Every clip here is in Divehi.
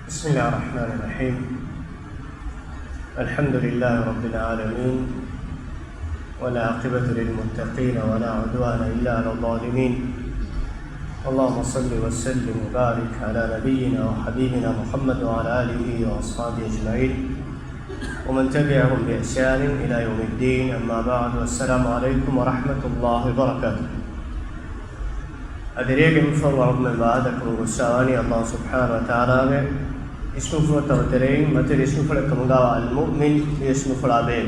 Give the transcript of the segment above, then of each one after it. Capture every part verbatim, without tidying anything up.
بسم الله الرحمن الرحيم. الحمد لله رب العالمين، والعاقبة للمتقين، ولا عدوان إلا على الظالمين. اللهم صل وسلم وبارك على نبينا وحبيبنا محمد وعلى آله وأصحابه أجمعين، ومن تبعهم بإحسان إلى يوم الدين. أما بعد، والسلام عليكم ورحمة الله وبركاته. އަދި ރޭގެ މިފަހު އަޅުގަނޑުމެން ވާހަކަދައްކަމުން ގޮސްފައިވަނީ އައްލާހު ސުބްޙާނަހޫ ވަތަޢާލާގެ އިސްމުފުޅުތަކުގެ ތެރެއިން މަތިވެރި އިސްމުފުޅެއް ކަމުގައިވާ އަލްމުއުމިން މި އިސްމުފުޅާ ބެހޭ.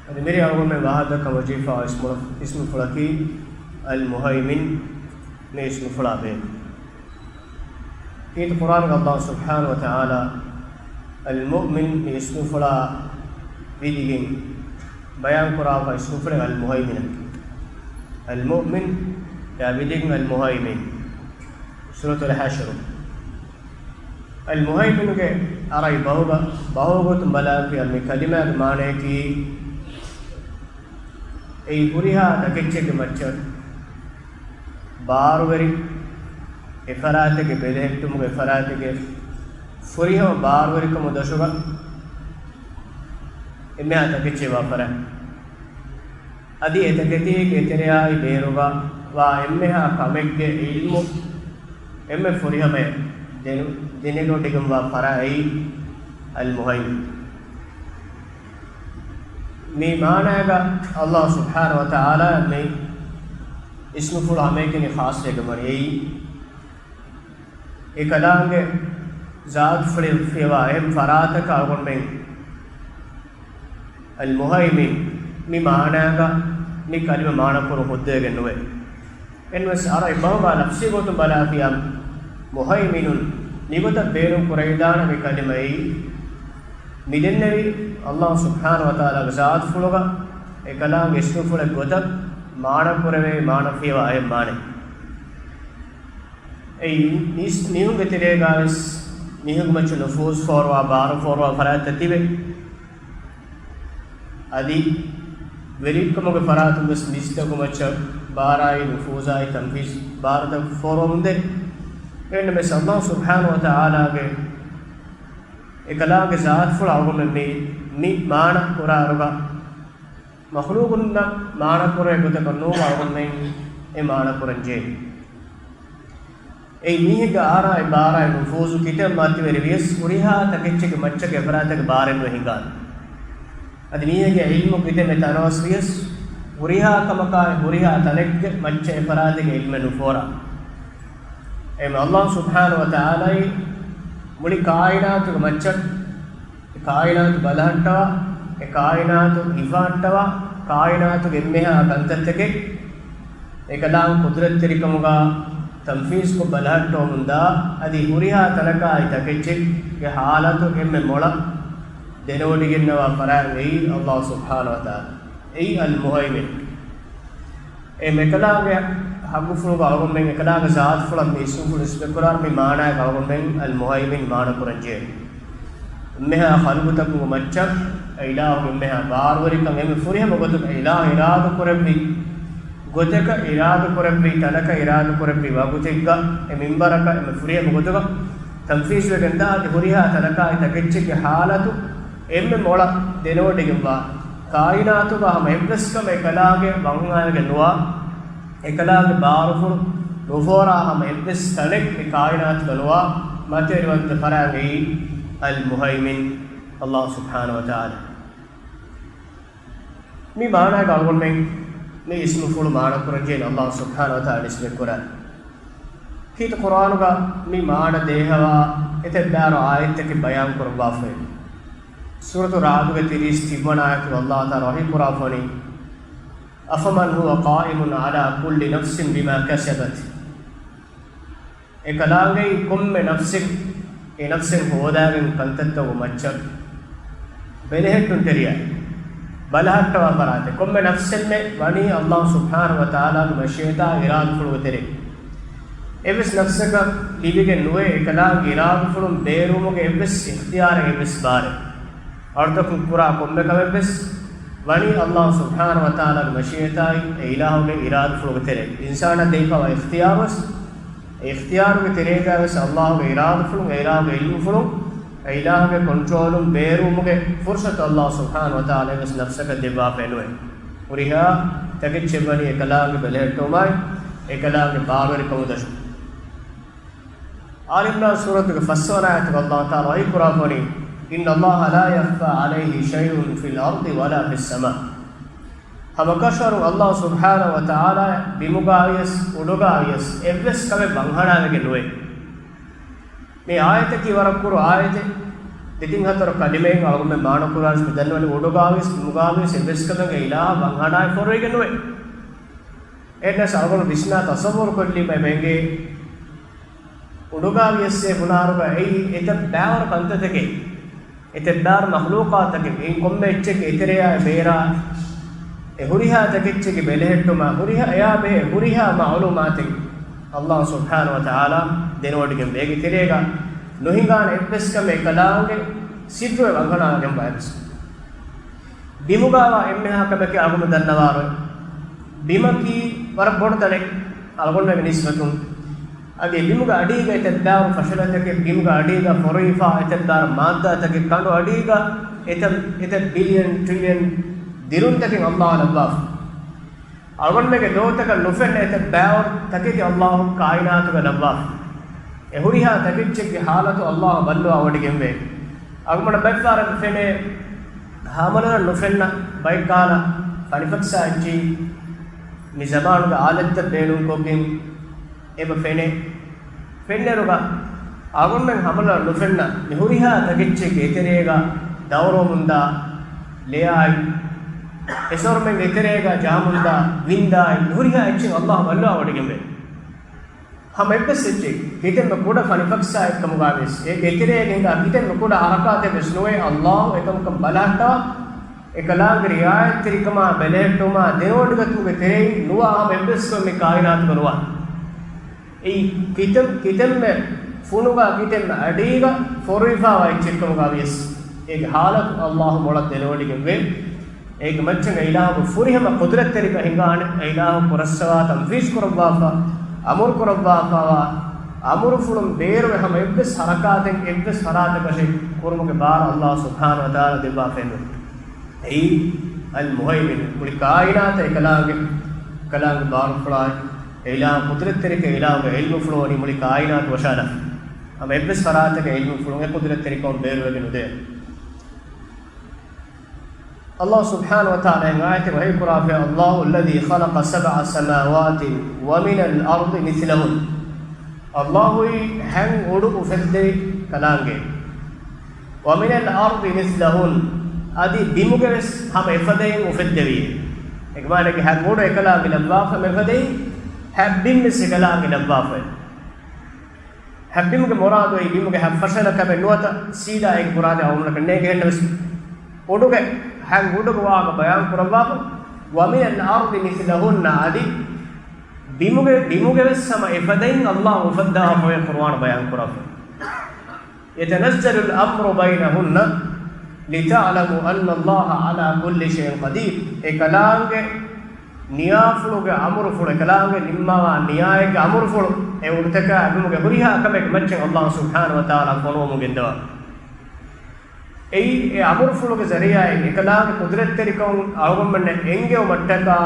އަދި މިރޭ އަޅުގަނޑުމެން ވާހަކަދައްކަމުން ގޮސްފައިވާ އިސްމު، އިސްމުފުޅަކީ އަލްމުހައިމިން މި އިސްމުފުޅާ ބެހޭ. ކީރިތި ޤުރްއާނުގަ އައްލާހު ސުބްޙާނަހޫ ވަތަޢާލާ އަލްމުއުމިން މި އިސްމުފުޅާ ވިދިގެން ބަޔާންކުރާފަ އިސްމުފުޅެއް އަލްމުހައިމިނަކީ. އަލްމުއުމިން އާ ވިދިގެން އަލްމުހައިމިން. ސޫރަތުލް ޙަޝްރު. އަލްމުހައިމިނުގެ އަރަބި ބަހުގަ، ބަހުގެ ގޮތުން ބަލާފިޔާ މި ކަލިމާގެ މާނަޔަކީ، އެއީ ހުރިހާ ތަކެއްޗެއްގެ މައްޗަށް ބާރުވެރި، އެފަރާތެއްގެ ބެލެހެއްޓުމުގެ އެފަރާތެއްގެ ފުރިހަމަ ބާރުވެރިކަމުގެ ދޮށުގަ އެންމެހާ ތަކެއްޗެއް ވާ ފަރާތް. އަދި އެތަކެތީގެ އެތެރެއާއި ބޭރުގަ ވާ އެންމެހާ ކަމެއްގެ ޢިލްމު އެންމެ ފުރިހަމަޔަށް ދެނު، ދެނެގޮޑިގެންވާ ފަރާތް އެއީ އަލްމުހައިމިން. މި މާނައިގަ އައްލާހު ސުބްޙާނަހޫ ވަތަޢާލާ މި އިސްމުފުޅު ހަމައެކަނި ޚާއްޞަވެގެންވަނީ އެއީ، އެކަލާނގެ ޒާތުފުޅި ފިޔަވާ އެހެން ފަރާތަކަށް އަޅުގަނޑުމެން އަލްމުހައިމިން މި މާނާގަ މި ކަލިމަ މާނަކުރުން ހުއްދަވެގެން ނުވޭ. އެންވެސް އަރަބި ބަހުގަ ލަފްޒީ ގޮތުން ބަލާފިޔާ މުހައިމިނުން މިގޮތަށް ބޭނުން ކުރެވިދާނެ މި ކަލިމައީ، މިދެންނެވި އައްލާހު ސުބްޙާނަހޫ ވަތަޢާލާގެ ޒާތުފުޅުގަ އެކަލާނގެ އިސްމުފުޅެއް ގޮތަށް މާނަ ކުރެވޭ މާނަ ފިޔަވާ އެހެން މާނައެއް. އެއީ މީސް، މީހުންގެ ތެރޭގަވެސް މީހުންގެ މައްޗަށް ނުފޫޒު ފޯރުވާ، ބާރު ފޯރުވާ ފަރާތްތައް ތިބޭ. އަދި ވެރިކަމުގެ ފަރާތުން ވެސް މީސްތަކު މައްޗަށް ބާރާއި ނުފޫޒާއި ތަންފީޒު ބާރުތައް ފޯރުވަމުންދޭ. އެހެންނަމަވެސް އައްލާހު ސުބްޙާނަހޫ ވަތަޢާލާގެ އެކަލާނގެ ޒާތުފުޅަށް އަޅުގަނޑުމެން މި، މި މާނަ ކުރާއިރުގަ މަޚްލޫޤުންނަށް މާނަ ކުރެވޭ ގޮތަކަށް ނޫން އަޅުގަނޑުމެން އެ މާނަ ކުރަން ޖެހޭ. އެއީ މީހެއްގެ އާރާއި ބާރާއި ނުފޫޒު ކިތައް މަތިވެރި ވިޔަސް ހުރިހާ ތަކެއްޗެއްގެ މައްޗަށް އެފަރާތެއްގެ ބާރެއް ނުވެ ހިނގާނެ. އަދި މީހެއްގެ ޢިލްމު ކިތަންމެ ތަނަވަސް ވިޔަސް ހުރިހާ ކަމަކާއި ހުރިހާ ތަނެއްގެ މައްޗަށް އެފަރާތެއްގެ ޢިލްމެއް ނުފޯރާ. އެހެން އައްލާހު ސުބްޙާނަހޫ ވަތަޢާލާއީ މުޅި ކާއިނާތުގެ މައްޗަށް އެ ކާއިނާތު ބަލަހައްޓަވާ، އެ ކާއިނާތު ހިފަހައްޓަވާ، ކާއިނާތުގެ އެންމެހާ ކަންތައްތަކެއް އެކަލާނގެ ޤުދުރަތްތެރިކަމުގަ ތަންފީޒުކޮށް ބަލަހައްޓަވަމުންދާ، އަދި ހުރިހާ ތަނަކާއި ތަކެއްޗެއްގެ ޙާލަތު އެންމެ މޮޅަށް ދެނެވޮޑިގެންނަވާ ފަރާތް އެއީ އައްލާހު ސުބްޙާނަހޫ ވަތަޢާލާ. އެއީ އަލް މުހައިމިން. އެ މިކަލާނގެ ހައްގުފުޅުގަ އަޅުގަނޑުމެން އެކަލާނގެ ޒާތުފުޅަށް މި އިސްމުފުޅު ނިސްބަތްކުރާ މި މާނާއަކަށް އަޅުގަނޑުމެން އަލް މުހައިމިން މާނަ ކުރަން ޖެހޭ. އެންމެހާ ޚަލްޤުތަކުގެ މައްޗަށް އެ އިލާހުގެ އެންމެހާ ބާރުވެރިކަން އެންމެ ފުރިހަމަ ގޮތުގަ އެ އިލާހު އިރާދަކުރެއްވި ގޮތަކަށް، އިރާދަކުރެއްވި ތަނަކަށް، އިރާދަކުރެއްވި ވަގުތެއްގަ، އެ މިންބަރަކަށް އެންމެ ފުރިހަމަ ގޮތުގަ ތަންފީޒުވެގެންދާ އަދި ހުރިހާ ތަނަކާއި ތަކެއްޗެއްގެ ޙާލަތު އެންމެ މޮޅަށް ދެނެވޮޑިގެންވާ، ކާއިނާތުގަ ހަމަ އެއްވެސް ކަމެއް އެކަލާނގެ ވަންހައިގެން ނުވާ، އެކަލާނގެ ބާރުފުޅު ނުފޯރާ ހަމަ އެއްވެސް ތަނެއް މި ކާއިނާތުގަ ނުވާ މަތިވެރިވަންތަ ފަރާތް އެއީ އަލް މުހައިމިން އައްލާހު ސުބްޙާނަހޫ ވަތަޢާލާ. މި މާނާގަ އަޅުގަނޑުމެން މި އިސްމުފުޅު މާނަ ކުރަންޖެހޭނެ އައްލާހު ސުބްޙާނަހޫ ވަތަޢާލާ ނިސްބަތްކުރާ. ކީރިތި ޤުރްއާނުގަ މި މާނަ ދޭހަވާ އެތައް ބާރު އާޔަތްތަކެއް ބަޔާންކުރައްވާފައި. ސޫރަތު ރަޢުދުގެ ތިރީސް ތިންވަނަ އާޔަތުގަ އައްލާހު ތަޢާލާ ވަޙީކުރާފައިވަނީ، أفمن هو قائم على كل نفس بما كسبت. އެކަލާނގެއީ ކޮންމެ ނަފްސެއް، އެ ނަފްސެއް ހޯދާގެން ކަންތައްތަކުގެ މައްޗަށް ބެލެހެއްޓުންތެރިޔާ ބަލަހައްޓަވާ ފަރާތެއް ކޮންމެ ނަފްސެއްމެ ވަނީ އައްލާހު ސުބްޙާނަހޫ ވަތަޢާލާގެ މަޝިއްޔަތާ އިރާދަފުޅުގެ ތެރެއިން. އެއްވެސް ނަފްސަކަށް ލިބިގެން ނުވޭ އެކަލާނގެ އިރާދަފުޅުން ބޭރުވުމުގެ އެއްވެސް އިޚްތިޔާރެއް، އެއްވެސް ބާރެއް. އަޅުތަކުން ކުރާ ކޮންމެ ކަމެއްވެސް ވަނީ އައްލާހު ސުބްޙާނަހޫ ވަތަޢާލާގެ މަޝިއްޔަތާއި އެ އިލާހުގެ އިރާދަފުޅުގެ ތެރެއިން. އިންސާނާ ދެވިފައިވާ އިޚްތިޔާރުވެސް އިޚްތިޔާރުގެ ތެރޭގަ ވެސް އައްލާހުގެ އިރާދަފުޅުން، އެ އިލާހުގެ ޢިލްމުފުޅުން، އެ އިލާހުގެ ކޮންޓްރޯލުން ބޭރުވުމުގެ ފުރުޞަތު އައްލާހު ސުބްޙާނަހު ވަތަޢާލާ ވެސް ނަފްސަކަށް ދެއްވާފައެއް ނުވޭ. ހުރިހާ ތަކެއްޗެއް ވަނީ އެކަލާނގެ ބެލެހެއްޓުމާއި، އެކަލާނގެ ބާރުވެރިކަމުދަށު. އާލި ޢިމްރާން ސޫރަތުގެ ފަސްވަނަ އާޔަތުގަ އައްލާހު ތަޢާލާ ވަޙީ ކުރާފައިވަނީ، إن الله لا يخفى عليه شيء في الأرض ولا في السماء. ހަމަކަށަވަރުން އައްލާހު ސުބްޙާނަހު ވަތަޢާލާ ބިމުގައިވިޔަސް، އުޑުގައިވިޔަސް އެއްވެސް ކަމެއް ވަންހަނާވެގެން ނުވޭ. މި އާޔަތަކީ ވަރަށް ކުރު އާޔަތެއް. ދެތިން ހަތަރު ކަލިމައިން އަޅުގަނޑުމެން މާނަ ކުރާނަސް މި ދަންނަވަނީ އުޑުގައިވިޔަސް، ބިމުގައިވިޔަސް އެއްވެސް ކަމެއްގެ އިލާހަށް ވަންހަނާއެއް ފޮރުވިގެން ނުވޭ. އެހެނަސް އަޅުގަނޑު ވިސްނާ ތަޞައްވުރު ކޮށްލީމަ އެނގޭ، އުޑުގައިވިޔަސް ބުނާއިރުގަ އެއީ އެތައް ބައިވަރު ކަންތައްތަކެއް، އެތައް ބައިވަރު މަޚްލޫޤާތަކެއް، އެއިން ކޮންމެ އެއްޗެއްގެ އެތެރެއާއި ބޭރާ، އެ ހުރިހާ ތަކެއްޗެއްގެ ބެލެހެއްޓުމާ، ހުރިހާ އެޔާ ބެހޭ ހުރިހާ މަޢުލޫމާތެއް އައްލާހު ސުބްޙާނަހު ވަތަޢާލާ ދެނެވޮޑިގެން ވޭ. އޭގެ ތެރޭގަ ނުހިނގާނެ އެއްވެސް ކަމެއް އެކަލާނގެ ސިއްރު ވަންހަނާގެން ބައެއްވެސް. ބިމުގައިވާ އެންމެހާ ކަމެކޭ އަޅުގަނޑު ދަންނަވާރު، ބިމަކީ ވަރަށް ބޮޑު ތަނެއް އަޅުގަނޑުމެންގެ ނިސްބަތުން. އަދި ބިމުގެ އަޑީގަ އެތައް ބައިވަރު ފަށަލަތަކެއް، ބިމުގެ އަޑީގަ ފޮރުވިފާ އެތައް ބައިވަރު މާއްދާތަކެއް، ކަނޑު އަޑީގަ އެތައް، އެތައް ބިލިއަން، ޓްރިލިއަން ދިރުންތަކެއް އައްލާހު ލައްވާފަ. އަޅުގަނޑުމެންގެ ލޯތަކަށް ނުފެންނަ އެތައް ބައިވަރު ތަކެތި އައްލާހު ކާއިނާތުގަ ލައްވާފަ. އެ ހުރިހާ ތަކެއްޗެއްގެ ޙާލަތު އައްލާހު ބައްލަވާވޮޑިގެންވޭ. އަޅުގަނޑަށް ބައެއްފަހަރަށް ފެނޭ، ހަމަލަރަށް ނުފެންނަ ބައެއް ކަހަލަ ފަނިފަކްސާ އެއްޗިހި މި ޒަމާނުގެ އާލަތްތައް ބޭނުންކޮށްގެން އެބަ ފެނޭ. ފެންނައިރުގަ އަޅުގަނޑުމެން ހަމަލަރަށް ނުފެންނަ މި ހުރިހާ ތަކެއްޗެއްގެ އެތެރޭގަ ދައުރުވަމުންދާ ލެޔާއި، އެސޮރުމެންގެ އެތެރޭގަ ޖަހަމުންދާ ވިންދާއި، މި ހުރިހާ އެއްޗެއް އައްލާހު ބައްލަވާވޮޑިގެންވޭ. ހަމަ އެއްވެސް އެއްޗެއް، ކިތަންމެ ކުޑަ ފަނިފަކްސާއެއްކަމުގައިވިޔަސް، އޭގެ އެތެރޭގަ ހިނގާ ކިތަންމެ ކުޑަ ހަރަކާތެއްވެސް ނުވޭ އައްލާހު އެކަމަކަށް ބަލަހައްޓަވާ، އެކަލާނގެ ރިޢާޔަތްތެރިކަމާ ބެލެހެއްޓުމާ ދެނެވޮޑިގަތުމުގެ ތެރެއިން ނުވާ ހަމަ އެއްވެސް ކަމެއް މި ކާއިނާތުގަ ނުވާ. އެއީ ކިތަން، ކިތަންމެ ފުނުގަ ކިތަންމެ އަޑީގަ ފޮރުވިފާވާ އެއްޗެއްކަމުގައިވިޔަސް، އޭގެ ޙާލަތު އައްލާހު މޮޅަށް ދެނެވޮޑިގެންވޭ. އޭގެ މައްޗަށް އެ އިލާހުގެ ފުރިހަމަ ޤުދުރަތްތެރިކަން ހިނގާނެ، އެ އިލާހު ކުރައްސަވާ، ތަންފީޒު ކުރައްވާފަ، އަމުރު ކުރައްވާފަވާ، އަމުރުފުޅުން ބޭރުވެ ހަމަ އެއްވެސް ހަރަކާތެއް، އެއްވެސް ފަރާތަކަށެއް ކުރުމުގެ ބާރު އައްލާހު ސުބްޙާނަހު ވަތަޢާލާ ދެއްވާފައެއް ނުވޭ. އެއީ އަލް މުހައިމިނު، މުޅި ކާއިނާތަށް އެކަލާނގެ، އެކަލާނގެ ބާރުފުޅާއި، އެ އިލާހު ޤުދުރަތްތެރިކަން، އެ އިލާހުގެ ޢިލްމުފުޅު ވަނީ މުޅި ކާއިނާތު ވަށާލާފަ. ހަމަ އެއްވެސް ފަރާތަކަށް ޢިލްމުފުޅުން އެ ޤުދުރަތްތެރިކަމުން ބޭރުވެގެން ނުދޭ. އައްލާހު ސުބްޙާނަހު ވަތަޢާލާ އެ އާޔަތެއް ވަޙީ ކުރާފަ، الله الذي خلق سبع سماوات ومن الأرض مثلهن. އައްލާހުއީ ހަތް އުޑު އުފެއްދެވި ކަލާނގެ. ومن الأرض مثلهن، އަދި ބިމުގެ ވެސް ހަމަ އެފަދައިން އުފެއްދެވި. އޭގެ މާނައަކީ ހަތް އުޑު އެކަލާނގެ ލައްވާފަ އެފަދައިން، ހަތް ބިން ވެސް އެކަލާނގެ ލައްވާފަ. ހަތް ބިމުގެ މުރާދު އެއީ ބިމުގެ ހަތް ފަށަލަ ކަމެއް ނުވަތަ، ސީދާ އޭގެ މުރާދެއް އަޅުގަނޑަކަށް ނޭނގޭ ހެންނަ ވެސް. އުޑުގެ ހަތް އުޑުގެ ވާހަކަ ބަޔާން ކުރައްވާފަ، ومن الأرض مثلهن، އަދި ބިމުގެ، ބިމުގެ ވެސް ހަމަ އެފަދައިން އައްލާހު އުފައްދާފައޭ ޤުރުއާނު ބަޔާން ކުރާފަ. يتنزل الأمر بينهن لتعلموا أن الله على كل شيء قدير. އެ ކަލާނގެ ނިޔާފުޅުގެ އަމުރުފުޅު، އެކަލާނގެ ނިންމަވާ ނިޔާއެއްގެ އަމުރުފުޅު، އެ އުޑުތަކާ ބިމުގެ ހުރިހާ ކަމެއްގެ މައްޗަށް އައްލާހު ސުބްޙާނަހު ވަތަޢާލާ ފޮނުވަމުން ގެންދަވާ. އެއީ، އެ އަމުރުފުޅުގެ ޒަރީޢާއިން އެކަލާނގެ ޤުދުރަތްތެރިކަމުން އަޅުގަނޑުމެންނަށް އެނގެވުމަށްޓަކާ،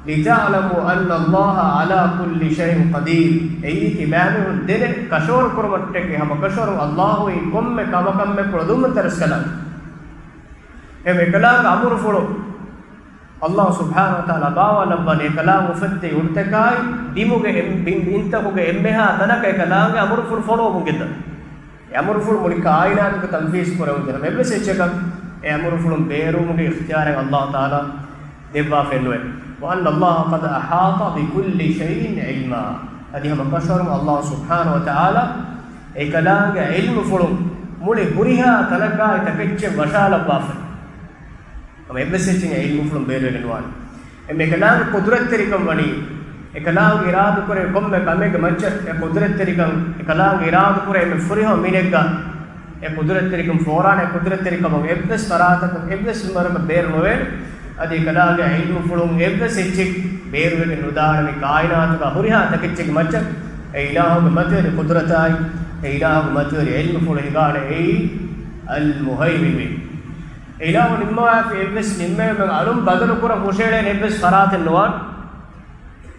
لتعلموا أن الله على كل شيء قدير. އެއީ، ތިބާމީހުން ދެނެ ކަށަވަރު ކުރުމަށްޓަކައި ހަމަ ކަށަވަރު އައްލާހުއީ ކޮންމެ ކަމަކަށްމެ ކުޅަދުންވަންތަ ރަސްކަލާނގެ. އެ އެކަލާނގެ އަމުރުފުޅު އައްލާހު ސުބްޙާނަހު ވަތަޢާލާ ބާވާލައްވަނީ، އެކަލާނގެ އުފެއްދެވި އުޑުތަކާއި ބިމުގެ އެން-، ބިން-، ބިންތަކުގެ އެންމެހާ ތަނަކަށް އެކަލާނގެ އަމުރުފުޅު ފޮނުވަމުން ގެންދަވާ. އެ އަމުރުފުޅު މުޅި ކާއިނާތުގެ ތަންފީޒު ކުރެވުން ޖެހޭ. އެއްވެސް އެއްޗަކަށް އެ އަމުރުފުޅުން ބޭރުވުމުގެ އިޚްތިޔާރެއް އައްލާހު ތަޢާލާ ދެއްވާފައެއް ނުވޭ. وأن الله قد أحاط بكل شيء علما. އަދި ހަމަ ކަށަވަރުން އައްލާހު ސުބްޙާނަހު ވަތަޢާލާ އެކަލާނގެ ޢިލްމުފުޅުން މުޅި ހުރިހާ ތަނަކާއި ތަކެއްޗެއް ވަށާލައްވާފަ. ހަމަ އެއްވެސް އެއްޗެއް ޢިލްމުފުޅުން ބޭރުވެގެން ނުވާނެ. އެ އެކަލާނގެ ޤުދުރަތްތެރިކަން ވަނީ، އެކަލާނގެ އިރާދަކުރެއްވި ކޮންމެ ކަމެއްގެ މައްޗަށް އެ ޤުދުރަތްތެރިކަން، އެކަލާނގެ އިރާދަކުރެއްވި އެންމެ ފުރިހަމަ މީނެއްގަ އެ ޤުދުރަތްތެރިކަން ފޯރާނެ. އެ ޤުދުރަތްތެރިކަމުން އެއްވެސް ފަރާތަކުން އެއްވެސް މަރަކަށް ބޭރު ނުވޭނެ. އަދި އެކަލާނގެ ޢިލްމުފުޅުން އެއްވެސް އެއްޗެއް ބޭރުވެގެން ނުދާނެ. މި ކާއިނާތުގަ ހުރިހާ ތަކެއްޗެއްގެ މައްޗަށް އެ އިލާހުގެ މަތިވެރި ޤުދުރަތާއި، އެ އިލާހުގެ މަތިވެރި ޢިލްމުފުޅު ހިނގާނެ އެއީ އަލް މުހައިމިން ވީ. އެ އިލާހު ނިންމަވާފި އެއްވެސް ނިންމައެއް އަލުން ބަދަލު ކުރަން ހުށައެޅޭނެ އެއްވެސް ފަރާތެއް ނުވާނެ.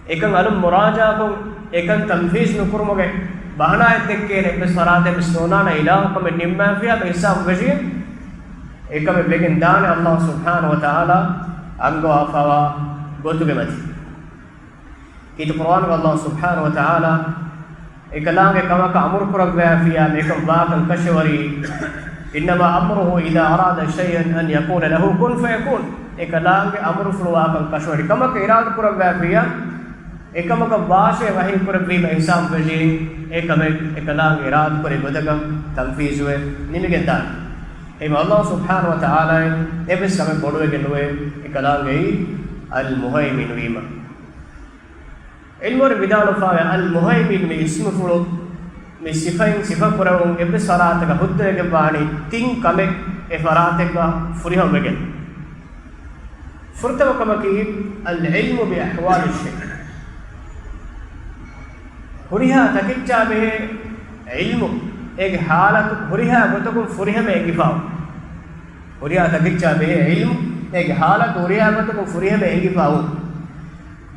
އެކަން އަލުން މުރާޖާކޮށް، އެކަން ތަންފީޒް ނުކުރުމުގެ ބަހަނާއެއް ދެއްކޭނެ އެއްވެސް ފަރާތެއް ވެސް ނޯނާނެ. އިލާހު ކަމެއް ނިންމާފިޔާ އެ ހިސާބު ވެށިގެން އެކަމެއް ވެގެން ދާނެ އަލްލާހު ސުބްޙާނަހު ވަތަޢާލާ އަންގަވާފަވާ ގޮތުގެ މަތި. ކީރިތި ޤުރުއާނުގަ އަލްލާހު ސުބްޙާނަހު ވަތަޢާލާ އެކަލާނގެ ކަމަކަށް އަމުރު ކުރައްވާފިޔާ މިކަން ވާކަން ކަށަވަރީ. إنما أمره إذا أراد شيئا أن يقول له كن فيكون. އެކަލާނގެ އަމުރުފުޅު ވާކަން ކަށަވަރީ. ކަމަކަށް އިރާދަ ކުރައްވާފިޔާ އެކަމަކަށް ވާށޭ ވަޙީ ކުރެއްވީމަ ހިސާބު ވެށީ އެކަމެއް އެކަލާނގެ އިރާދަކުރި ގޮތަކަށް ތަންފީޒުވެ ނިމިގެން ދާނެ. އެހެން އަލްލާހު ސުބްޙާނަހު ވަތަޢާލާއަށް އެއްވެސް ކަމެއް ބޮޑުވެގެން ނުވޭ އެކަލާނގެއީ އަލް މުހައިމިން ވީމަ. ޢިލްމުވެރިން ވިދާޅުވެފައިވޭ، އަލް މުހައިމިން މި އިސްމުފުޅު މި ސިފައިން ސިފަކުރެވުން އެއްވެސް ފަރާތަކަށް ހުއްދަވެގެންވާނީ ތިން ކަމެއް އެ ފަރާތެއްގަ ފުރިހަމަވެގެން. ފުރަތަމަ ކަމަކީ، އަލް ޢިލްމު ބި އަޙްވާލި ޝައި. ހުރިހާ ތަކެއްޗާ ބެހޭ ޢިލްމު، އޭގެ ޙާލަތު ހުރިހާ ގޮތަކުން ފުރިހަމަ އެނގިފައި. ހުރިހާ ތަކެއްޗާ ބެހޭ ޢިލްމު، އޭގެ ޙާލަތު ހުރިހާ ގޮތަކުން ފުރިހަމަ އެނގިފައި.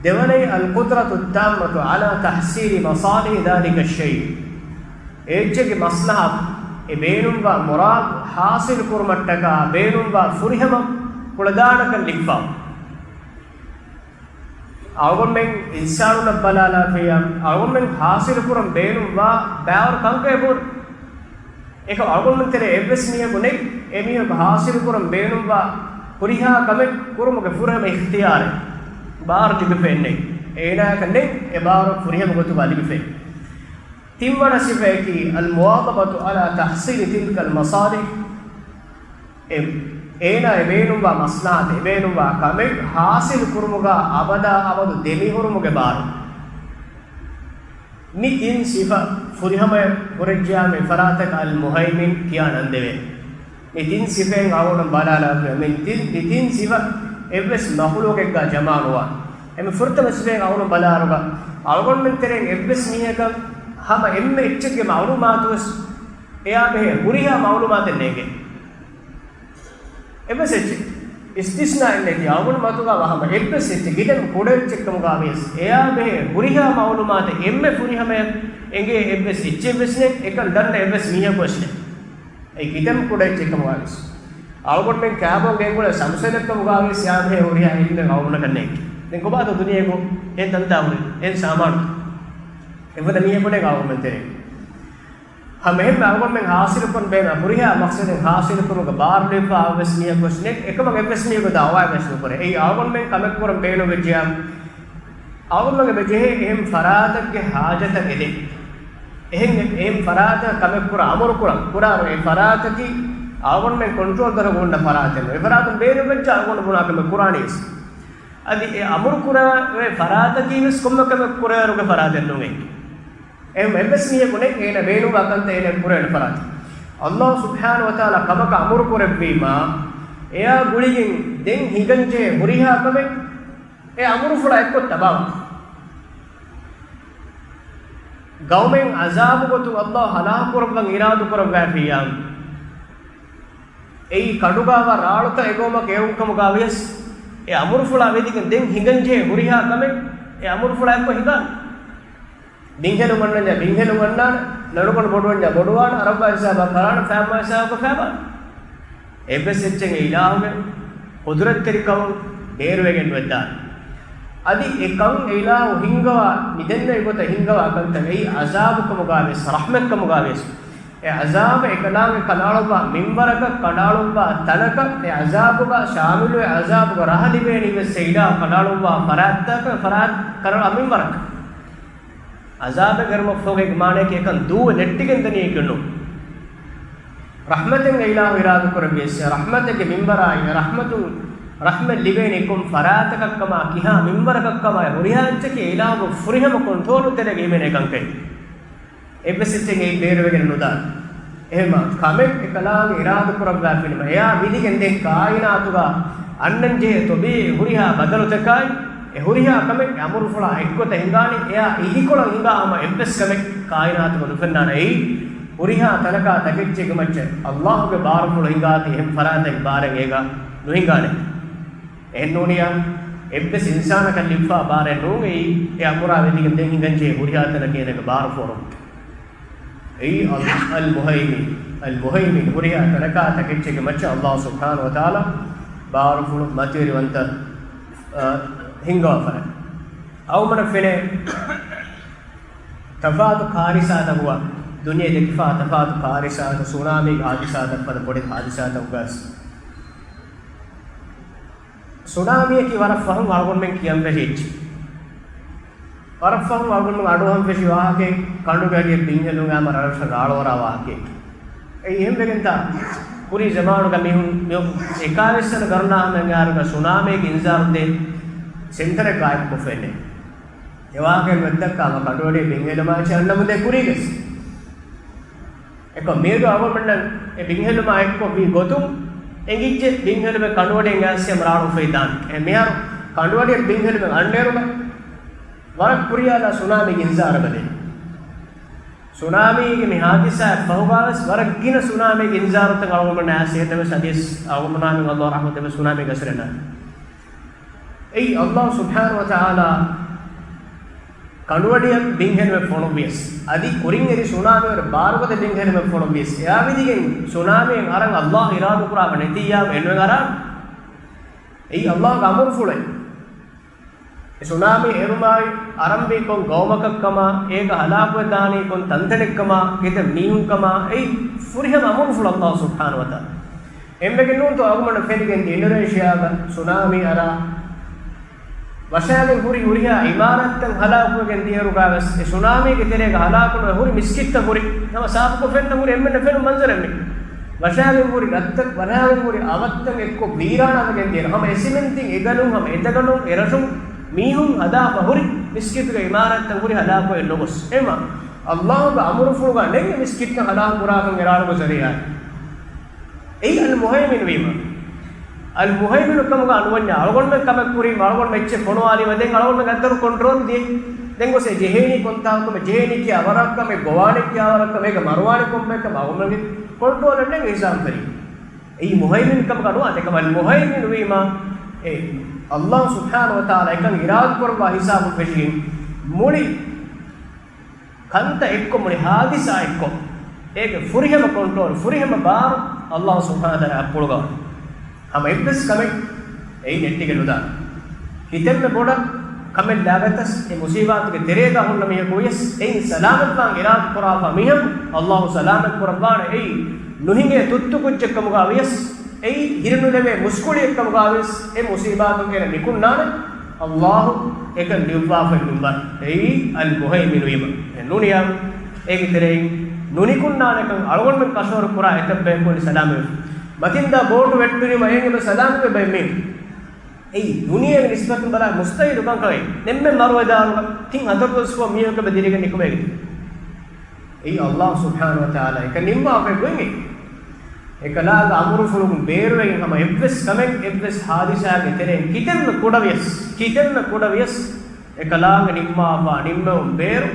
ދެވަނައީ، އަލް ޤުދްރަތު ތާއްމަތު ޢަލާ ތަޙްޞީލި މަޞާލިޙި ޛާލިކަ ޝައި. އެއްޗެއްގެ މަޞްލަޙަތު، އެ ބޭނުންވާ މުރާދު ޙާޞިލު ކުރުމަށްޓަކާ ބޭނުންވާ ފުރިހަމަ ކުޅަދާނަކަން ލިބިފަ. އަޅުގަނޑުމެން އިންސާނުންނަށް ބަލާލާފިޔާ، އަޅުގަނޑުމެން ޙާޞިލު ކުރަން ބޭނުންވާ ބާރު ކަންކަން އެބަހުރި. އެކަމް އަޅުގަނޑުމެން ތެރޭ އެއްވެސް މީހަކު ނެތް، އެ މީހަކު ޙާޞިލު ކުރަން ބޭނުންވާ ހުރިހާ ކަމެއް ކުރުމުގެ ފުރިހަމަ އިޚްތިޔާރެއް ބާރު ލިބިފައެއް ނެތް. އޭނާއަކަށް ނެތް އެ ބާރު ފުރިހަމަ ގޮތުގަ ލިބިފައެއް. ތިންވަނަ ސިފައަކީ، އަލް މުވާޒަބަތު ޢަލާ ތަޙްޞީލި ތިލްކަލް މަޞާލިޙް. އެ، އޭނާ އެ ބޭނުންވާ މަޞްލަޙަތެއް، އެ ބޭނުންވާ ކަމެއް ޙާޞިލު ކުރުމުގަ އަބަދާ އަބަދު ދެމިހުރުމުގެ ބާރު. މި ތިން ސިފަ ފުރިހަމަޔަށް ހުރެއްޖިޔާ މި ފަރާތަކަށް އަލް މުހައިމިން ކިޔާ ނަންދެވޭ. މި ތިން ސިފައިން އަޅުގަނޑު ބަލާލާފިޔާ، މި ތިން، މި ތިން ސިފަ އެއްވެސް މަޚުލޫޤެއްގަ ޖަމާނުވާ. އެމެ ފުރަތަމަ ސިފައިން އަޅުގަނޑު ބަލާއިރުގަ، އަޅުގަނޑުމެން ތެރެއިން އެއްވެސް މީހަކަށް ހަމަ އެންމެ އެއްޗެއްގެ މަޢުލޫމާތުވެސް އެޔާ ބެހޭ ހުރިހާ މަޢުލޫމާތެއް ނޭނގޭ. އެއްވެސް އެއްޗެއް އިސްތިސްނާއެއް ނެތި. އަޅުގަނޑު މަތުގަ ވާ ހަމަ އެއްވެސް އެއްޗެއް ގިދަން ކުޑަ އެއްޗެއްކަމުގަ ވިޔަސް އެޔާ ބެހޭ ހުރިހާ މަޢުލޫމާތެއް އެންމެ ފުރިހަމަޔަށް އެނގޭ އެއްވެސް އެއްޗެއްވެސް ނެތް، އެކަން ދަންނަ އެއްވެސް މީހަކުވެސް ނެތް. އެ ގިދަން ކުޑަ އެއްޗެއްކަމުގަ ވިޔަސް. އަޅުގަނޑުމެން ކާބޯން ގެންގުޅޭ ސަމްސަލެއްކަމުގަ ވިޔަސް އެޔާ ބެހޭ ހުރިހާ ޢިލްމެއް އަޅުގަނޑަކަށް ނެތް. ދެން ކޮބާތޯ ދުނިޔޭގަ އެހެން ތަންތާ ހުރީ؟ އެހެން ސާމާނު އެފަދަ މީހަކު ނެތް އަޅުގަނޑުމެން ތެރޭ. ހަމަ އެހެންމެ އަޅުގަނޑުމެން ޙާޞިލުކުރަން ބޭނުން ހުރިހާ މަޤްޞަދެއް ޙާޞިލުކުރުމުގެ ބާރު ލިބިފަ އެއްވެސް މީހަކުވެސް ނެތް، އެކަމަކު އެއްވެސް މީހަކު ދަޢުވާވެސް ނުކުރޭ. އެއީ އަޅުގަނޑުމެން ކަމެއް ކުރަން ބޭނުންވެއްޖިޔާ، އަޅުގަނޑުމެން އެބަ ޖެހޭ އެހެން ފަރާތެއްގެ ޙާޖަތަށް އެދެން. އެހެން، އެހެން ފަރާތަށް ކަމެއް ކުރަން އަމުރު ކުރަން، ކުރާ އެ ފަރާތަކީ އަޅުގަނޑުމެން ކޮންޓްރޯލް ދަށުގަ ހުންނަ ފަރާތެއް ނޫން. އެ ފަރާތުން ބޭނުންވެއްޖެ އަޅުގަނޑު ބުނާ ކަމެއް ކުރާނީ ވެސް. އަދި އެ އަމުރު ކުރާ އެ ފަރާތަކީ ވެސް ކޮންމެ ކަމެއް ކުރޭވަރުގެ ފަރާތެއް ނޫން. އެހެން އެއްވެސް މީހަކު ނެތް އޭނަ ބޭނުންވާ ކަންތައް އޭނަ ކުރެވޭނެ ފަރާތެއް. އަލްލާހު ސުބްޙާނަހު ވަތަޢާލާ ކަމަކަށް އަމުރު ކުރެއްވީމާ، އެޔާ ގުޅިގެން ދެން ހިނގަންޖެހޭ ހުރިހާ ކަމެއް އެ އަމުރުފުޅާ އެއްކޮށް ތަބާވަން. ގައުމެއް ޢަޒާބު ގޮތުން އަލްލާހު ހަލާކު ކުރައްވަން އިރާދަ ކުރައްވާފިއްޔާ، އެއީ ކަނޑުގާވާ ރާޅުތައް އެގައުމަކަށް އެޅުން ކަމުގާ ވިޔަސް، އެ އަމުރުފުޅާ ވެދިގެން ދެން ހިނގަންޖެހޭ ހުރިހާ ކަމެއް އެ އަމުރުފުޅާ އެއްކޮށް ހިނގާނެ. ބިންހެލުން އަންނަންޏާ ބިންހެލުން އަންނާނެ، ލަނޑުގަނޑު ބޮޑުވަންޏާ ބޮޑުވާނެ، އަރައްވާ ހިސާބަށް ކަރާނެ، ފައިބާ ހިސާބަކަށް ފައިބާނެ. އެއްވެސް އެއްޗެއް އެ އިލާހުގެ ޤުދުރަތްތެރިކަމުން ބޭރުވެގެން ނުވެދާނެ. އަދި އެ ކަން އެ އިލާހު ހިންގަވާ، މި ދެންނެވި ގޮތަށް ހިންގަވާ ކަންތައް އެއީ ޢަޒާބު ކަމުގާ ވިޔަސް، ރަޙްމަތް ކަމުގާ ވިޔަސް، އެ ޢަޒާބަށް އެކަލާނގެ ކަނޑައަޅުއްވާ މިންވަރަކަށް، ކަނޑައަޅުއްވާ ތަނަކަށް، އެ ޢަޒާބުގަ ޝާމިލުވެ، ޢަޒާބުގެ ރަހަ ލިބޭނީ ވެސް އެ އިލާހު ކަނޑައަޅުއްވާ ފަރާތްތަކަށް، ފަރާތް ކަނޑައަޅުއްވާ މިންވަރަކަށް. ޢަޒާބެއް އެރުމަށްފަހުގައި މާނައަކީ އެކަން ދޫވެ ނެއްޓިގެން ދަނީކީ ނޫން. ރަޙްމަތެއް އެ އިލާހު އިރާދަކުރެއްވިޔަސް، ރަޙްމަތެއްގެ މިންވަރާއި، ރަޙްމަތުން، ރަޙްމަތް ލިބޭނީ ކޮން ފަރާތަކަށްކަމާ، ކިހާ މިންވަރަކަށްކަމާ، ހުރިހާ އެއްޗަކީ އެ އިލާހުގެ ފުރިހަމަ ކޮންޓްރޯލު ތެރޭގަ ހިމެނޭ ކަންކަން. އެއްވެސް އެއްޗެއް އެއީ ބޭރުވެގެން ނުދާނެ. އެހެންމާ ކަމެއް އެ ކަލާނގެ އިރާދަ ކުރައްވާފިނަމަ، އެޔާ ވިދިގެން ދެން ކާއިނާތުގަ އަންނަންޖެހޭ ތޮބީޢީ ހުރިހާ ބަދަލުތަކާއި، އެ ހުރިހާ ކަމެއް އެ އަމުރުފުޅާ އެއްގޮތަށް ހިނގާނެ، އެއާ އިދިކޮޅަށް ހިނގާ ހަމަ އެއްވެސް ކަމެއް ކާއިނާތުގަ ނުފެންނާނެ. އެއީ ހުރިހާ ތަނަކާ ތަކެއްޗެއްގެ މައްޗަށް އައްލާހުގެ ބާރުފުޅު ހިނގާތީ އެހެން ފަރާތެއް ބާރެއް އޭގަ ނުހިނގާނެ. އެހެންނޫނިއްޔާ، އެއްވެސް އިންސާނަކަށް ލިބިފާ ބާރެއް ނޫން އެއީ، އެ އަމުރާ ވެދިގެން ދެން ހިނގަންޖެހޭ ހުރިހާ ތަނަކީ އޭނަގެ ބާރު ފޯރުން. އެއީ އަލް، އަލް މުހައިމިން، އަލް މުހައިމިން ހުރިހާ ތަނަކާ ތަކެއްޗެއްގެ މައްޗަށް އައްލާހު ސުބްޙާނަހު ވަތަޢާލާ ބާރުފުޅު މަތިވެރިވަންތަ، އަ، ހިންގަވާފަ. އަޅުގަނޑަށް ފެނޭ ތަފާތު ކާރިސާތަކުގަ، ދުނިޔެ ދެކިފާ ތަފާތު ކާރިސާތައް، ސުނާމީ ހާދިސާތައް ފަދަ ބޮޑެތި ހާދިސާތަކުގަސް. ސުނާމީއަކީ ވަރަށް ފަހުން އަޅުގަނޑުމެން ކިޔަން ފެށި އެއްޗެއް. ވަރަށް ފަހުން އަޅުގަނޑުމެން އަޑުއަހަން ފެށި ވާހަކައެއް، ކަނޑުގަޑިއެއް ބިންހެލުން އާ މަރަށަށް ރާޅުވަރާ ވާހަކައެއް. އެއީ އެހެން ވެގެންތާ، ކުރީ ޒަމާނުގަ މީހުން މި އެކާވީސް ސަނަ ގަރުނާ ހަމައަށް އަހަރުގަ ސުނާމީގެ އިންޒާރު ދޭ ސެންޓަރެއް ގާއިމްކޮށްފައެއް ނެތް. އެ ވާހަކައިން ވެއްދައްކާ ހަމަ ކަނޑުއަޑީ ބިންހެލުމާ އެއްޗެއް އަންނަމުންދޭ ކުރީގަސް. އެކަމް މިއަދު އަޅުގަނޑުމެންނަށް އެ ބިންހެލުމާ އެއްކޮށް ވީ ގޮތުން އެނގިއްޖެ ބިންހެލުމެއް ކަނޑުއަޑިއަށް އައިސް އެ ރާޅު އުފައިދާނެ. އެ މިހާރު ކަނޑުއަޑިއަށް ބިންހެލުމެއް އަންނައިރުގަ ވަރަށް ކުރިޔާލާ ސުނާމީގެ އިންޒާރެއް ދޭ. ސުނާމީގެ މި ހާދިސާއަށް ފަހުގަވެސް ވަރަށް ގިނަ ސުނާމީގެ އިންޒާރުތައް އަޅުގަނޑުމެންނަށް އައިސް އެހެންނަމަވެސް އަދިވެސް އަޅުގަނޑުމެންނަށް އައިސް އެހެންނަމަވެސް ސުނާމީގެ އަސަރެއް ނެތް. އެއީ އައްލާހު ސުބްޙާނަހު ވަތަޢާލާ ކަނޑުއަޑިއަށް ބިންހެލުމެއް ފޮނުއްވިޔަސް، އަދި ކުރިން އެރި ސުނާމީ ވަރަށް ބާރުގަދަ ބިންހެލުމެއް ފޮނުއްވިޔަސް، އެއާ ވިދިގެން ސުނާމީއެއް އަރަން އައްލާހު އިރާދަކުރާފަ ނެތިއްޔާ އެންމެ އަރާ، އެއީ އައްލާހުގެ އަމުރުފުޅެއް. އެ ސުނާމީ އެރުމާއި އަރަންވީ ކޮން ގައުމަކަށްކަމާ، އޭގަ ހަލާކުވެދާނީ ކޮން ތަންތަނެއްކަމާ، ކިތައް މީހުންކަމާ، އެއީ ފުރިހަމަ އަމުރުފުޅު އައްލާހު ސުބްޙާނަހު ވަތަޢާލާ. އެންމެގެން ނޫންތޯ އަޅުގަނޑަށް ފެނިގެންދިޔަ އިންޑޮނޭޝިއާގަ ސުނާމީ އަރާ، ވަށާގެން ހުރި ހުރިހާ އިމާރާތްތައް ހަލާކުވެގެން ދިޔައިރުގަވެސް އެ ސުނާމީގެ ތެރޭގަ ހަލާކުނުވެ ހުރި މިސްކިތްތައް ހުރި ނަމަ ސާފުކޮށް ފެންނަ ހުރި އެންމެންނަށް ފެނުނު މަންޒަރެއް މީ. ވަށާގެން ހުރި ރަށްތައް، ވަށާގެން ހުރި އަވަށްތައް އެއްކޮށް ވީރާނާވެގެން ދިޔައިރު ހަމަ އެ ސިމެންތިން އެ ގަނޑުން ހަމަ އެ ދަގަނޑުން އެ ރަށުން މީހުން ހަދާފަ ހުރި މިސްކިތުގެ އިމާރާތްތައް ހުރި ހަލާކުވެ ނުގޮސް. އެމަ އައްލާހުގެ އަމުރުފުޅުގަ ނެތް މިސްކިތްތައް ހަލާކު ކުރާކަން އެރާޅުގެ ޒަރީޢާއި. އެއީ އަލް މުހައިމިނު ވީމަ. އަލް މުހައިމިނު ކަމުގަ ނުވަންޏާ އަޅުގަނޑުމެން ކަމެއް ކުރީމަ އަޅުގަނޑުމެން އެއްޗެއް ފޮނުވާލީމަ ދެން އަޅުގަނޑުމެން އައްދަރު ކޮންޓްރޯލް ދިޔަ. ދެން ގޮސް އެ ޖެހޭނީ ކޮންތާކު މެ ޖެހޭނީ ކިޔާ ވަރަށް ކަމެއް ގޮވާނެ ކިޔާ ވަރަށް ކަމެއް މަރުވާނެ ކޮންބައެއް ކަމެއް އަޅުގަނޑުމެންގެ ކޮންޓްރޯލަށް ނެތް ހިސާބު ފެރި. އެއީ މުހައިމިން ކަމުގަ ނުވާ އެކަމަ އަލް މުހައިމިނު ވީމަ އެ އައްލާހު ސުބްޙާނަހު ވަތަޢާލާ އެކަން އިރާދަ ކުރައްވާ ހިސާބުން ފެށިގެން މުޅި ކަންތައް އެއްކޮށް މުޅި ހާދިސާ އެއްކޮށް، އޭގެ ފުރިހަމަ ކޮންޓްރޯލް، ފުރިހަމަ ބާރު އައްލާހު ސުބްޙާނަހު ވަތަޢާލާ އަށް ޕުޅުގަވާ. ހަމަ އެއްވެސް ކަމެއް އެއީ ނެއްޓިގެން ނުދާ. ކިތަންމެ ބޮޑަށް ކަމެއް ލާގަތަސް އެ މުސީބާތުގެ ތެރޭގަ ހުންނަ މީހަކު ވިޔަސް، އެއިން ސަލާމަތްވާން އިރާދަ ކުރާފަ މީހަކު އައްލާހު ސަލާމަތް ކުރައްވާނެ. އެއީ ނުހިނގޭ ތުއްތު ކުއްޖެއް ކަމުގަ ވިޔަސް، އެއީ ހިރިނުލެވޭ މުސްކުޅިއެއްކަމުގަ ވިޔަސް، އެ މުސީބާތުން އޭނަ ނިކުންނާނެ. އައްލާހު އެކަން ނިއްވާފައި ނުވާ. އެއީ އަލް މުހައިމިނު ވީމަ. އެ ނޫނިއްޔާ އޭގެ ތެރެއިން ނުނިކުންނާނެކަން އަޅުގަނޑުމެން ކަށަވަރު ކުރާ އެތައް ބަޔަކު ވަނީ ސަލާމަތްވެފަ. މަތިންދާ ބޯޓު ވެއްޓުނީމަ އޭގެ ސަލާމަތްވެ ބައެއް މީހުން. އެއީ ދުނިޔޭގެ ނިސްބަތުން ބަލާ މުސްތަހީލު ކަންކަމެއް. ނެންމެ މަރުވެދާނުގަ ތިން ހަތަރު ދުވަސް ފަހު މީހަކު އެބަ ދިރިގެން ނިކުމޭގެ. އެއީ އައްލާހު ސުބްޙާނަހު ވަތަޢާލާ އެކަން ނިންމާފައި ގޮތް. އެކަލާގެ އަމުރުފުޅުން ބޭރުވެގެން ހަމަ އެއްވެސް ކަމެއް އެއްވެސް ހާދިސާގެ ތެރެއިން ކިތަންމެ ކުޑަވިޔަސް، ކިތަންމެ ކުޑަވިޔަސް، އެކަލާނގެ ނިންމާފާ ނިންމެވުން ބޭރު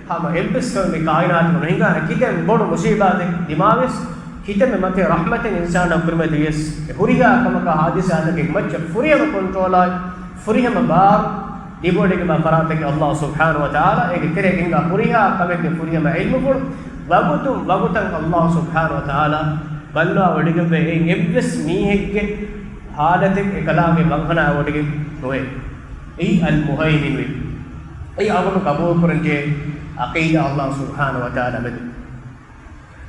ހަމަ އެއްވެސް ކަމެއް މި ކާއިނާތުގަ ނުހިނގާނެ. ކިތަން ބޮޑު މުސީބާތެއް ދިމާވިޔަސް، ކިތަންމެ މަތި ރަޙްމަތެއް އިންސާނާ ކުރިމަތިވިޔަސް، އެ ހުރިހާ ކަމަކާ ހާދިސާތަކެއް މައްޗަށް ފުރިހަމަ ކޮންޓްރޯލާއި، ފުރިހަމަ ބާރު ލިބިވޮޑިގެންވާ ފަރާތެއް އައްލާހު ސުބްޙާނަހު ވަތަޢާލާ އޭގެ ތެރޭގަ ހިނގާ ހުރިހާ ކަމެއްގެ ފުރިހަމަ ޢިލްމުފުޅު ވަގުތުން ވަގުތަށް އައްލާހު ސުބްޙާނަހު ވަތަޢާލާ ބައްލަވާވޮޑިގެންވޭ. އެއިން އެއްވެސް މީހެއްގެ ޙާލަތެއް އެކަލާނގެ ވަންހަނާވޮޑިގެން ނުވޭ. އެއީ އަލް މުހައިމިނު ވީ. އެއީ އަޅުގަނޑު ޤަބޫލުކުރަންޖެހޭ ޢަޤީދާ އައްލާހު ސުބްޙާނަހު ވަތަޢާލާ މެދު.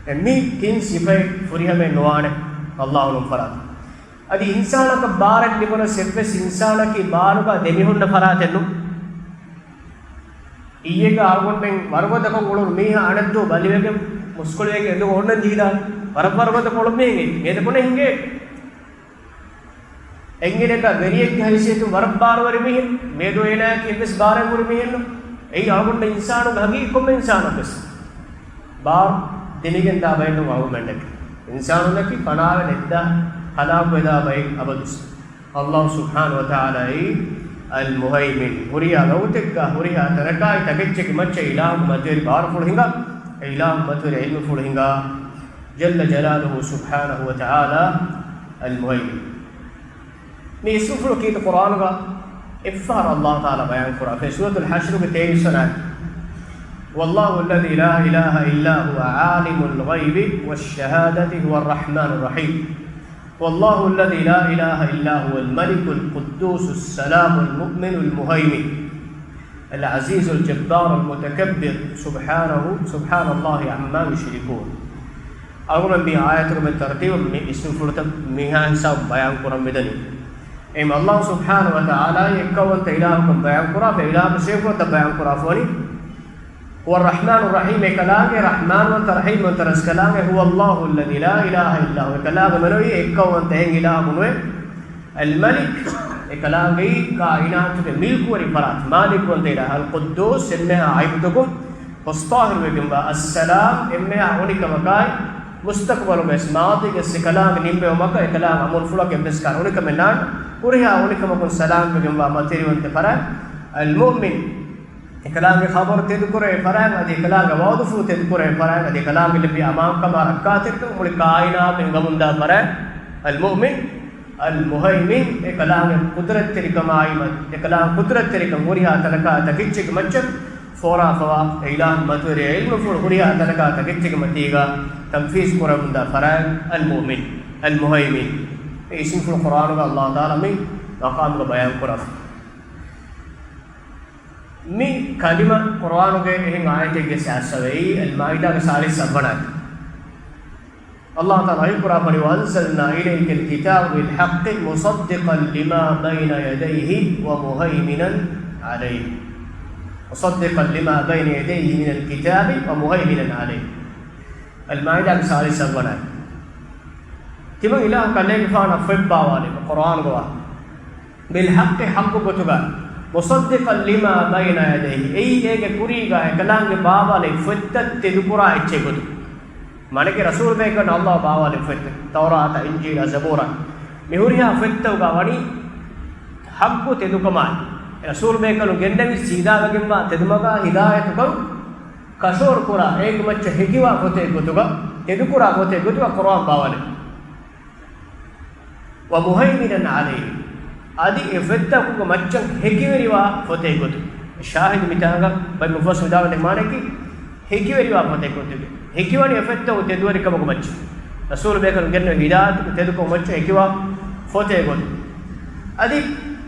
އެ މި ތިން ސިފައެއް ފުރިހަމައެއް ނުވާނެ އައްލާހު ނޫން ފަރާތު. އަދި އިންސާނަކަށް ބާރެއް ލިބުނަސް އެއްވެސް އިންސާނަކީ ބާރުގަ ދެމިހުންނަ ފަރާތެއް ނޫން. އިއްޔެގަ އަޅުގަނޑުމެން ވަރުގަދަކޮށް އުޅުނު މީހާ އަނެއްދުވަހު ބަލިވެގެން މުސްކުޅިވެގެން އެނދުގަ އޮންނަން ޖީދާ ވަރަށް ވަރުގަދަކޮށް އުޅުނު މީހެއް މިއަދަކު ނެތް ހިނގޭ. އެނގިނަކަށް ވެރިއެއްގެ ހައިސިއްޔަތުން ވަރަށް ބާރުވެރި މީހެއް، މިއަދު އޭނާއަކީ އެއްވެސް ބާރެއް ހުރި މީހެއް ނޫން. އެއީ އަޅުގަނޑު އިންސާނުންގެ ހަގީގީ ކޮންމެ އިންސާނަކުވެސް. ބާރު ދެމިގެންދާ ބައެއް ނޫން އަޅުގަނޑަކީ. އިންސާނުންނަކީ ފަނާވެ ނެތްދާ، ހަލާކުވެދާ ބައެއް އަބަދުސް. އައްލާހު ސުބްޙާނަހު ވަތަޢާލާ އެއީ އަލް މުހައިމިން، ހުރިހާ ވަގުތެއްގަ ހުރިހާ ތަނަކާއި ތަކެއްޗެއްގެ މައްޗަށް އިލާހުގެ މަތިވެރި ބާރުފުޅު ހިނގާ، އެ އިލާހުގެ މަތިވެރި ޢިލްމުފުޅު ހިނގާ، ޖައްލަ ޖަލާލުހު ސުބްޙާނަހު ވަ ތަޢާލާ އަލް މުހައިމިން. މި އިސްމުފުޅު ކީރިތި ޤުރްއާނުގަ އެއްފަހަރު އައްލާހު ތަޢާލާ ބަޔާން ކުރާފައި. ސޫރަތުލް ޙަޝްރުގެ ތޭވީސް ވަނަ އާޔަތް. هو الله الذي لا إله إلا هو عالم الغيب والشهادة هو الرحمن الرحيم. هو الله الذي لا إله إلا هو الملك القدوس السلام المؤمن المهيمن العزيز الجبار المتكبر سبحانه، سبحان الله عما يشركون. އަޅުގަނޑު މި އާޔަތުގެ މި ތަރުތީބު މި އިސްމުފުޅުތައް މިހާ ހިސާބުން ބަޔާން ކުރަން މިދަނީ. އެހެން އައްލާހު ސުބްޙާނަހު ވަ ތަޢާލާ އެއްކައުވަންތަ އިލާހަކަށް ބަޔާން ކުރާފަ، އިލާހުގެ ސިފަތައް ބަޔާން ކުރާފަ ވަނީ. هو الرحمن الرحيم، އެކަލާނގެ ރަޙްމާންވަންތަ ރަޙީމްވަންތަ ރަސްކަލާނގެ. هو الله الذي لا إله إلا هو، އެކަލާނގެ މެނުވީ އެއްކައުވަންތަ އެހެން އިލާހަކު ނުވޭ. އަލްމަލިކް، އެކަލާނގެއީ ކާއިނާތުގެ މިލްކުވެރި ފަރާތް، މާލިކްވަންތަ އިލާހް. އަލްޤުއްދޫސް، އެންމެހާ ޢައިބުތަކުން ހުސް ޠާހިރުވެގެންވާ. އައްސަލާމް، އެންމެހާ އުނިކަމަކާއި، މުސްތަޤުބަލުގައި މާޟީގައި އެކަލާނގެ ނިންމެވުމަކަށް އެކަލާނގެ އަމުރުފުޅަކަށް އެއްވެސް ކަހަލަ އުނިކަމެއް ނާން. ހުރިހާ އުނިކަމަކުން ސަލާމްވެގެންވާ މަތިވެރިވަންތަ ފަރާތް. އަލްމުއުމިން، އެކަލާނގެ ޚަބަރު ތެދުކުރެވޭ ފަރާތް، އަދި އެކަލާނގެ ވަޢުދުފުޅު ތެދުކުރެވޭ ފަރާތް، އަދި އެކަލާނގެ ލިބި އަމާންކަމާ ރައްކާތެރިކަން މުޅި ކާއިނާތު ހިނގަމުންދާ ފަރާތް. އަލްމުއުމިން، އަލްމުހައިމިން، އެކަލާނގެ ޤުދުރަތްތެރިކަމާއި، އެކަލާނގެ ޤުދުރަތްތެރިކަން ހުރިހާ ތަނަކާ ތަކެއްޗެއްގެ މައްޗަށް ފޯރާފަވާ، އެ އިލާހު މަތިވެރި ޢިލްމުފުޅު ހުރިހާ ތަނަކާ ތަކެއްޗެއްގެ މަތީގަ ތަންފީޒު ކުރަމުންދާ ފަރާތް. އަލްމުއުމިން، އަލްމުހައިމިން، އެ އިސްމުފުޅު ޤުރްއާނުގަ އައްލާހު ތަޢާލާ މި މަޤާމުގަ ބަޔާން ކުރާފަ. މި ކަލިމަ ޤުރްއާނުގެ އެހެން އާޔަތެއްގެ ސާސަވެއީ، އަލްމާއިދާގެ ސާޅީސް ސައްވަނަ އާޔަތް. އައްލާހު ތަޢާލާ ވަޙީ ކުރާ ފަނި، وَأَنزَلْنَا إِلَيْكَ الْكِتَابَ بِالْحَقِّ مُصَدِّقًا لِمَا بَيْنَ يَدَيْهِ وَمُهَيْمِنًا عَلَيْهِ. مُصَدِّقًا لِمَا بَيْنَ يَدَيْهِ مِنَ الْكِتَابِ وَمُهَيْمِنًا عَلَيْهِ. އަލްމާއިދާގެ ސާޅީސް ސައްވަނަ އާޔަތް. ތިމަން އިލާހު ކަލޭގެފާނަށް ފޮތް ބާވާލި ޤުރްއާނުގަ ވާ. ބިލްޙައްޤި، ޙައްޤު ގޮތުގަ، މުޞައްދިޤަން ލިމާ ބައިނަ ޔަދައިހި، އެއީ އޭގެ ކުރީގަ އެކަލާނގެ ބާވާލި ފޮތްތައް ތެދުކުރާ އެއްޗެއް ގޮތުގަ. މާނައަކީ ރަސޫލުބޭކަލުން އައްލާހު ބާވާލި ފޮތްތައް، ތައުރާތަ، އިންޖީލަ، ޒަބޫރަ، މި ހުރިހާ ފޮތްތަކުގަ ވަނީ ޙައްޤު ތެދުކަމާއި، ރަސޫލުބޭކަލުން ގެންނެވި ސީދާވެގެންވާ ތެދުމަގާ ހިދާޔަތުކަން ކަށަވަރުކުރާ، އޭގެ މައްޗަށް ހެކިވާ ފޮތެއް ގޮތުގަ، ތެދުކުރާ ފޮތެއް ގޮތުގަ ޤުރްއާން ބާވާލެވި. ވަމުހައިމިނަން ޢަލައިހި، އަދި އެ ފޮތްތަކުގެ މައްޗަށް ހެކިވެރިވާ ފޮތެއް ގޮތު. ޝާހިދު މިތާނގަ ބައެއް މުފައްސިރު ވިދާޅުވަނީ މާނައަކީ، ހެކިވެރިވާ ފޮތެއް ގޮތުގެ. ހެކިވަނީ އެ ފޮތްތަކުގެ ތެދުވެރިކަމުގެ މައްޗަށް. ރަސޫލު ބޭކަލުން ގެންނެވި ހިދާޔަތުގެ ތެދުކަމުގެ މައްޗަށް ހެކިވާ ފޮތެއް ގޮތު. އަދި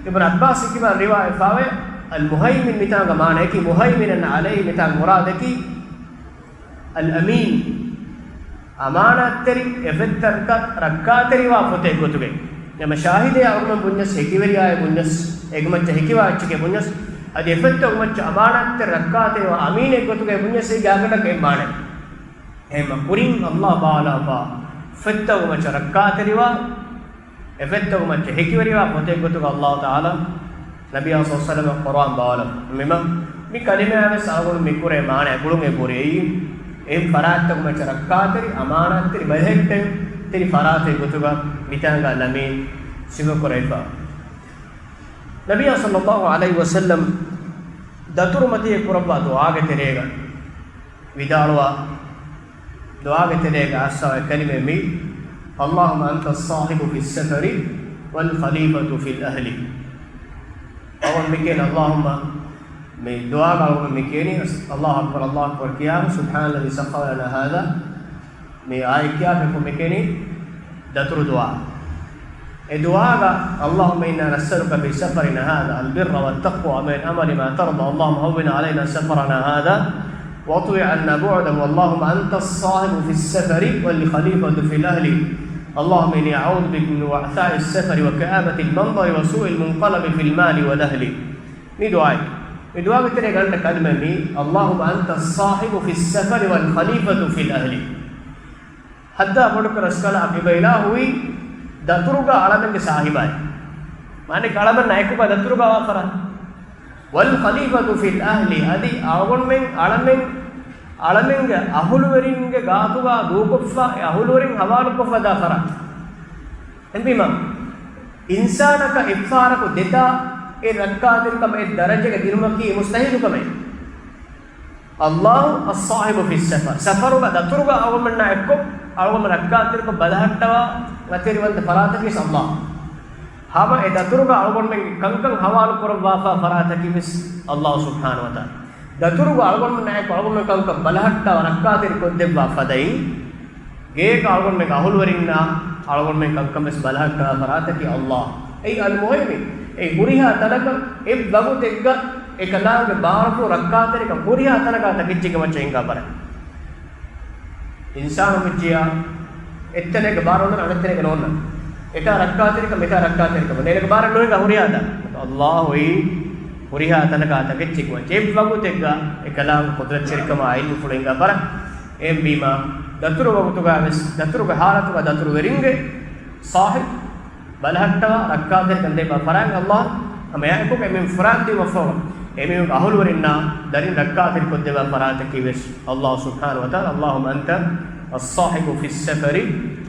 އިބްނު ޢައްބާސް ކިބާ ރިވާޔަތް ފާވޭ، އަލް މުހައިމިން މިތާނގަ މާނައަކީ، މުހައިމިނަން ޢަލައިހި މިތާނގަ މުރާދަކީ، އަލް އަމީން، އަމާނާތްތެރި، އެ ފޮތްތައް ރައްކާތެރިވާ ފޮތެއް ގޮތުގައި. ނަމަ ޝާހިދެއް އަޅުގަނޑު ބުންޏަސް، ހެކިވެރިޔާއެއް ބުންޏަސް، އޭގެ މައްޗަށް ހެކިވާ އެއްޗެކޭ ބުންޏަސް، އަދި އެ ފޮތްތަކުގެ މައްޗަށް އަމާނާތްތެރި ރައްކާތެރިވާ އަމީނެއް ގޮތުގައި ބުންޏަސް އޭގެ އަގަނޑަކަށް އެއް މާނައެއް. އެހެންމަ ކުރިން އައްލާހު ބާވާލާފަ ފޮތްތަކުގެ މައްޗަށް ރައްކާތެރިވާ، އެ ފޮތްތަކުގެ މައްޗަށް ހެކިވެރިވާ ފޮތެއް ގޮތުގަ އައްލާހު ތަޢާލާ ނަބިއްޔާ ޞައްލަﷲު ޢަލައިހި ވަސައްލަމަށް ޤުރްއާން ބާވާލަ. މިމަ، މި ކަލިމާވެސް އަޅުގަނޑު މި ކުރޭ މާނަ ގުޅުން އެބަހުރި އެއީ، އެހެން ފަރާތްތަކުގެ މައްޗަށް ރައްކާތެރި، އަމާނާތްތެރި، ބަލަހެއްޓެވި ތެރި ފަރާތެއް ގޮތުގަ މިތާނގަ އަލް އަމީން ސިފަކުރެވިފަ. ނަބިއްޔާ ޞައްލަﷲު ޢަލައިހި ވަސައްލަމް ދަތުރުމަތީ ކުރައްވާ ދުޢާގެ ތެރޭގަ ވިދާޅުވާ، ދުޢާގެ ތެރޭގަ އައްސަވާ ކަލިމަ މީ، اللهم أنت الصاحب في السفر والخليفة في الأهل. އަވަން މިކޭން اللهم، މި ދުޢާގަ އަވަން މިކޭނީ، الله أكبر، الله أكبر ކިޔާ، سبحان الذي سخر لنا هذا، މި އާޔަތް ކިޔާފަ މިކޭނީ ދަތުރު ދުޢާ. އެ ދުޢާގަ، اللهم إنا نسألك في سفرنا هذا البر والتقوى من العمل ما ترضى، اللهم هون علينا سفرنا هذا واطو عنا بعده، اللهم أنت الصاحب في السفر والخليفة في الأهل، اللهم إني أعوذ بك من وعثاء السفر وكآبة المنظر وسوء المنقلب في المال والأهل. މި ދުޢާއެއް. މި ދުޢާގެ ތެރޭގަ އަންނަ ކަލިމަ މީ، اللهم أنت الصاحب في السفر والخليفة في الأهل. ހައްދާ ބޮޑުކުރެ ރަސްކަލާ އިބަ އިލާހުވީ ދަތުރުގަ އަޅަމެންގެ ސާހިބާއި. މާނައަކީ އަޅަމެންނާ އެކުގަ ދަތުރުގަ ވާ ފަރާތް. والخليفة في الأهل، އަދި އަޅުގަނޑުމެން އަޅަމެން، އަޅަމެންގެ އަހުލުވެރިންގެ ގާތުގަ ދޫކޮށްފަ، އެ އަހުލުވެރިން ހަވާލުކޮށްފަ ދާ ފަރާތް. އެހެންވީމަ، އިންސާނަކަށް އެއްފަހަރަކު ދެތާ އެ ރައްކާތެރިކަމަށް އެ ދަރަޖަގަ ދިނުމަކީ މުސްތަހީލު ކަމެއް. އައްލާހު އައްސާހިބު ފިއްސަފަރ، ސަފަރުގަ ދަތުރުގަ އަޅުގަނޑުމެންނާ އެއްކޮށް، އަޅުގަނޑު ރައްކާތެރިކޮށް ބަލަހައްޓަވާ މަތިވެރިވަންތަ ފަރާތަކީ ވެސް އައްލާހު. ހަމަ އެ ދަތުރުގަ އަޅުގަނޑުމެންގެ ކަންކަން ހަވާލު ކުރައްވާފާ ފަރާތަކީ ވެސް އައްލާހު ސުބްޙާނަހު ވަތަޢާލާ. ދަތުރުގަ އަޅުގަނޑުމެންނާ އެއްކޮށް އަޅުގަނޑުމެން ކަންކަން ބަލަހައްޓާ ރައްކާތެރި ކޮށްދެއްވާ ފަދައިން، ގޭގަ އަޅުގަނޑުމެންގެ އަހުލުވެރިންނާ އަޅުގަނޑުމެން ކަންކަން ވެސް ބަލަހައްޓާ ފަރާތަކީ އައްލާހު. އެއީ އަލްމުހައިމިން. އެއީ ހުރިހާ ތަނަކަށް އެއްވަގުތެއްގަ އެކަލާނގެ ބާރުފުޅު ރައްކާތެރިކަން ހުރިހާ ތަނަކާ ތަކެއްޗެއްގެ މައްޗަށް ހިނގާ ފަރާތް. އިންސާނު މިއްޗިޔާ އެއްތަނެއްގެ ބާރު އޮންނަ އަނެއްތަނެއްގެ ނޯންނަ. އެކާ ރައްކާތެރިކަން، މިކާ ރައްކާތެރިކަން. ނޭނގެ ބާރަށް ނުހިނގާ ހުރިހާ ތަން. އައްލާހު އެއީ ހުރިހާ ތަނަކާ ތަކެއްޗެއްގެ މައްޗަށް. އެއްވަގުތެއްގަ އެކަލާނގެ ޤުދްރަތްތެރިކަމާ ޢިލްމުފުޅު ހިނގާ ފަރާތް. އެހެންވީމާ، ދަތުރު ވަގުތުގަ ވެސް، ދަތުރުގެ ޙާލަތުގަ ދަތުރުވެރިންގެ ޞާޙިބު ބަލަހައްޓަވާ ރައްކާތެރިކަން ދެއްވާ ފަރާތް އައްލާހު. ހަމަ އެއާއެކު އެމީހުން ފުރާން ދިޔުމަށްފަހު، އެމީހުންގެ އަހުލުވެރިންނާ ދަރިން ރައްކާތެރިކޮށްދެއްވާ ފަރާތަކީ ވެސް އައްލާހު ސުބްޙާނަހު ވަތަޢާލާ. اللهم أنت الصاحب في السفر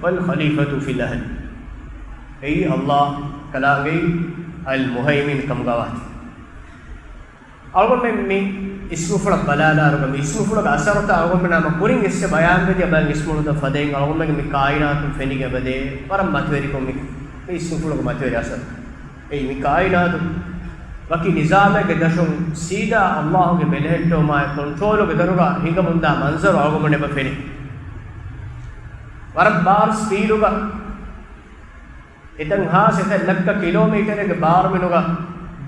والخليفة في الأهل. އެއީ އައްލާހު ކަލާނގެއީ އަލް މުހައިމިން ކަމުގަ ވާތީ. އަޅުގަނޑުމެން މި އިސްމުފުޅަށް ބަލާލާރުގަ، މި އިސްމުފުޅުގެ އަސަރުތައް އަޅުގަނޑުމެންނާ މަ ކުރިން އިސް ބަޔާންވެދިޔަ ބައެއް އިސްމުފުޅުތައް ފަދައިން އަޅުގަނޑުމެންގެ މި ކާއިނާތުން ފެނިގެން އެބަދޭ ވަރަށް މަތިވެރިކޮށް މި، މި އިސްމުފުޅުގެ މަތިވެރި އަސަރު. އެއީ މި ކާއިނާތު ވަކި ނިޒާމެއްގެ ދަށުން ސީދާ އައްލާހުގެ ބެލެހެއްޓުމާއި ކޮންޓްރޯލުގެ ދަށުގަ ހިނގަމުންދާ މަންޒަރު އަޅުގަނޑުމެން އެބަ ފެނި. ވަރަށް ބާރު ސްޕީޑުގަ އެތަން ހާސް އެތައް ލައްކަ ކިލޯމީޓަރެއްގެ ބާރުމިނުގަ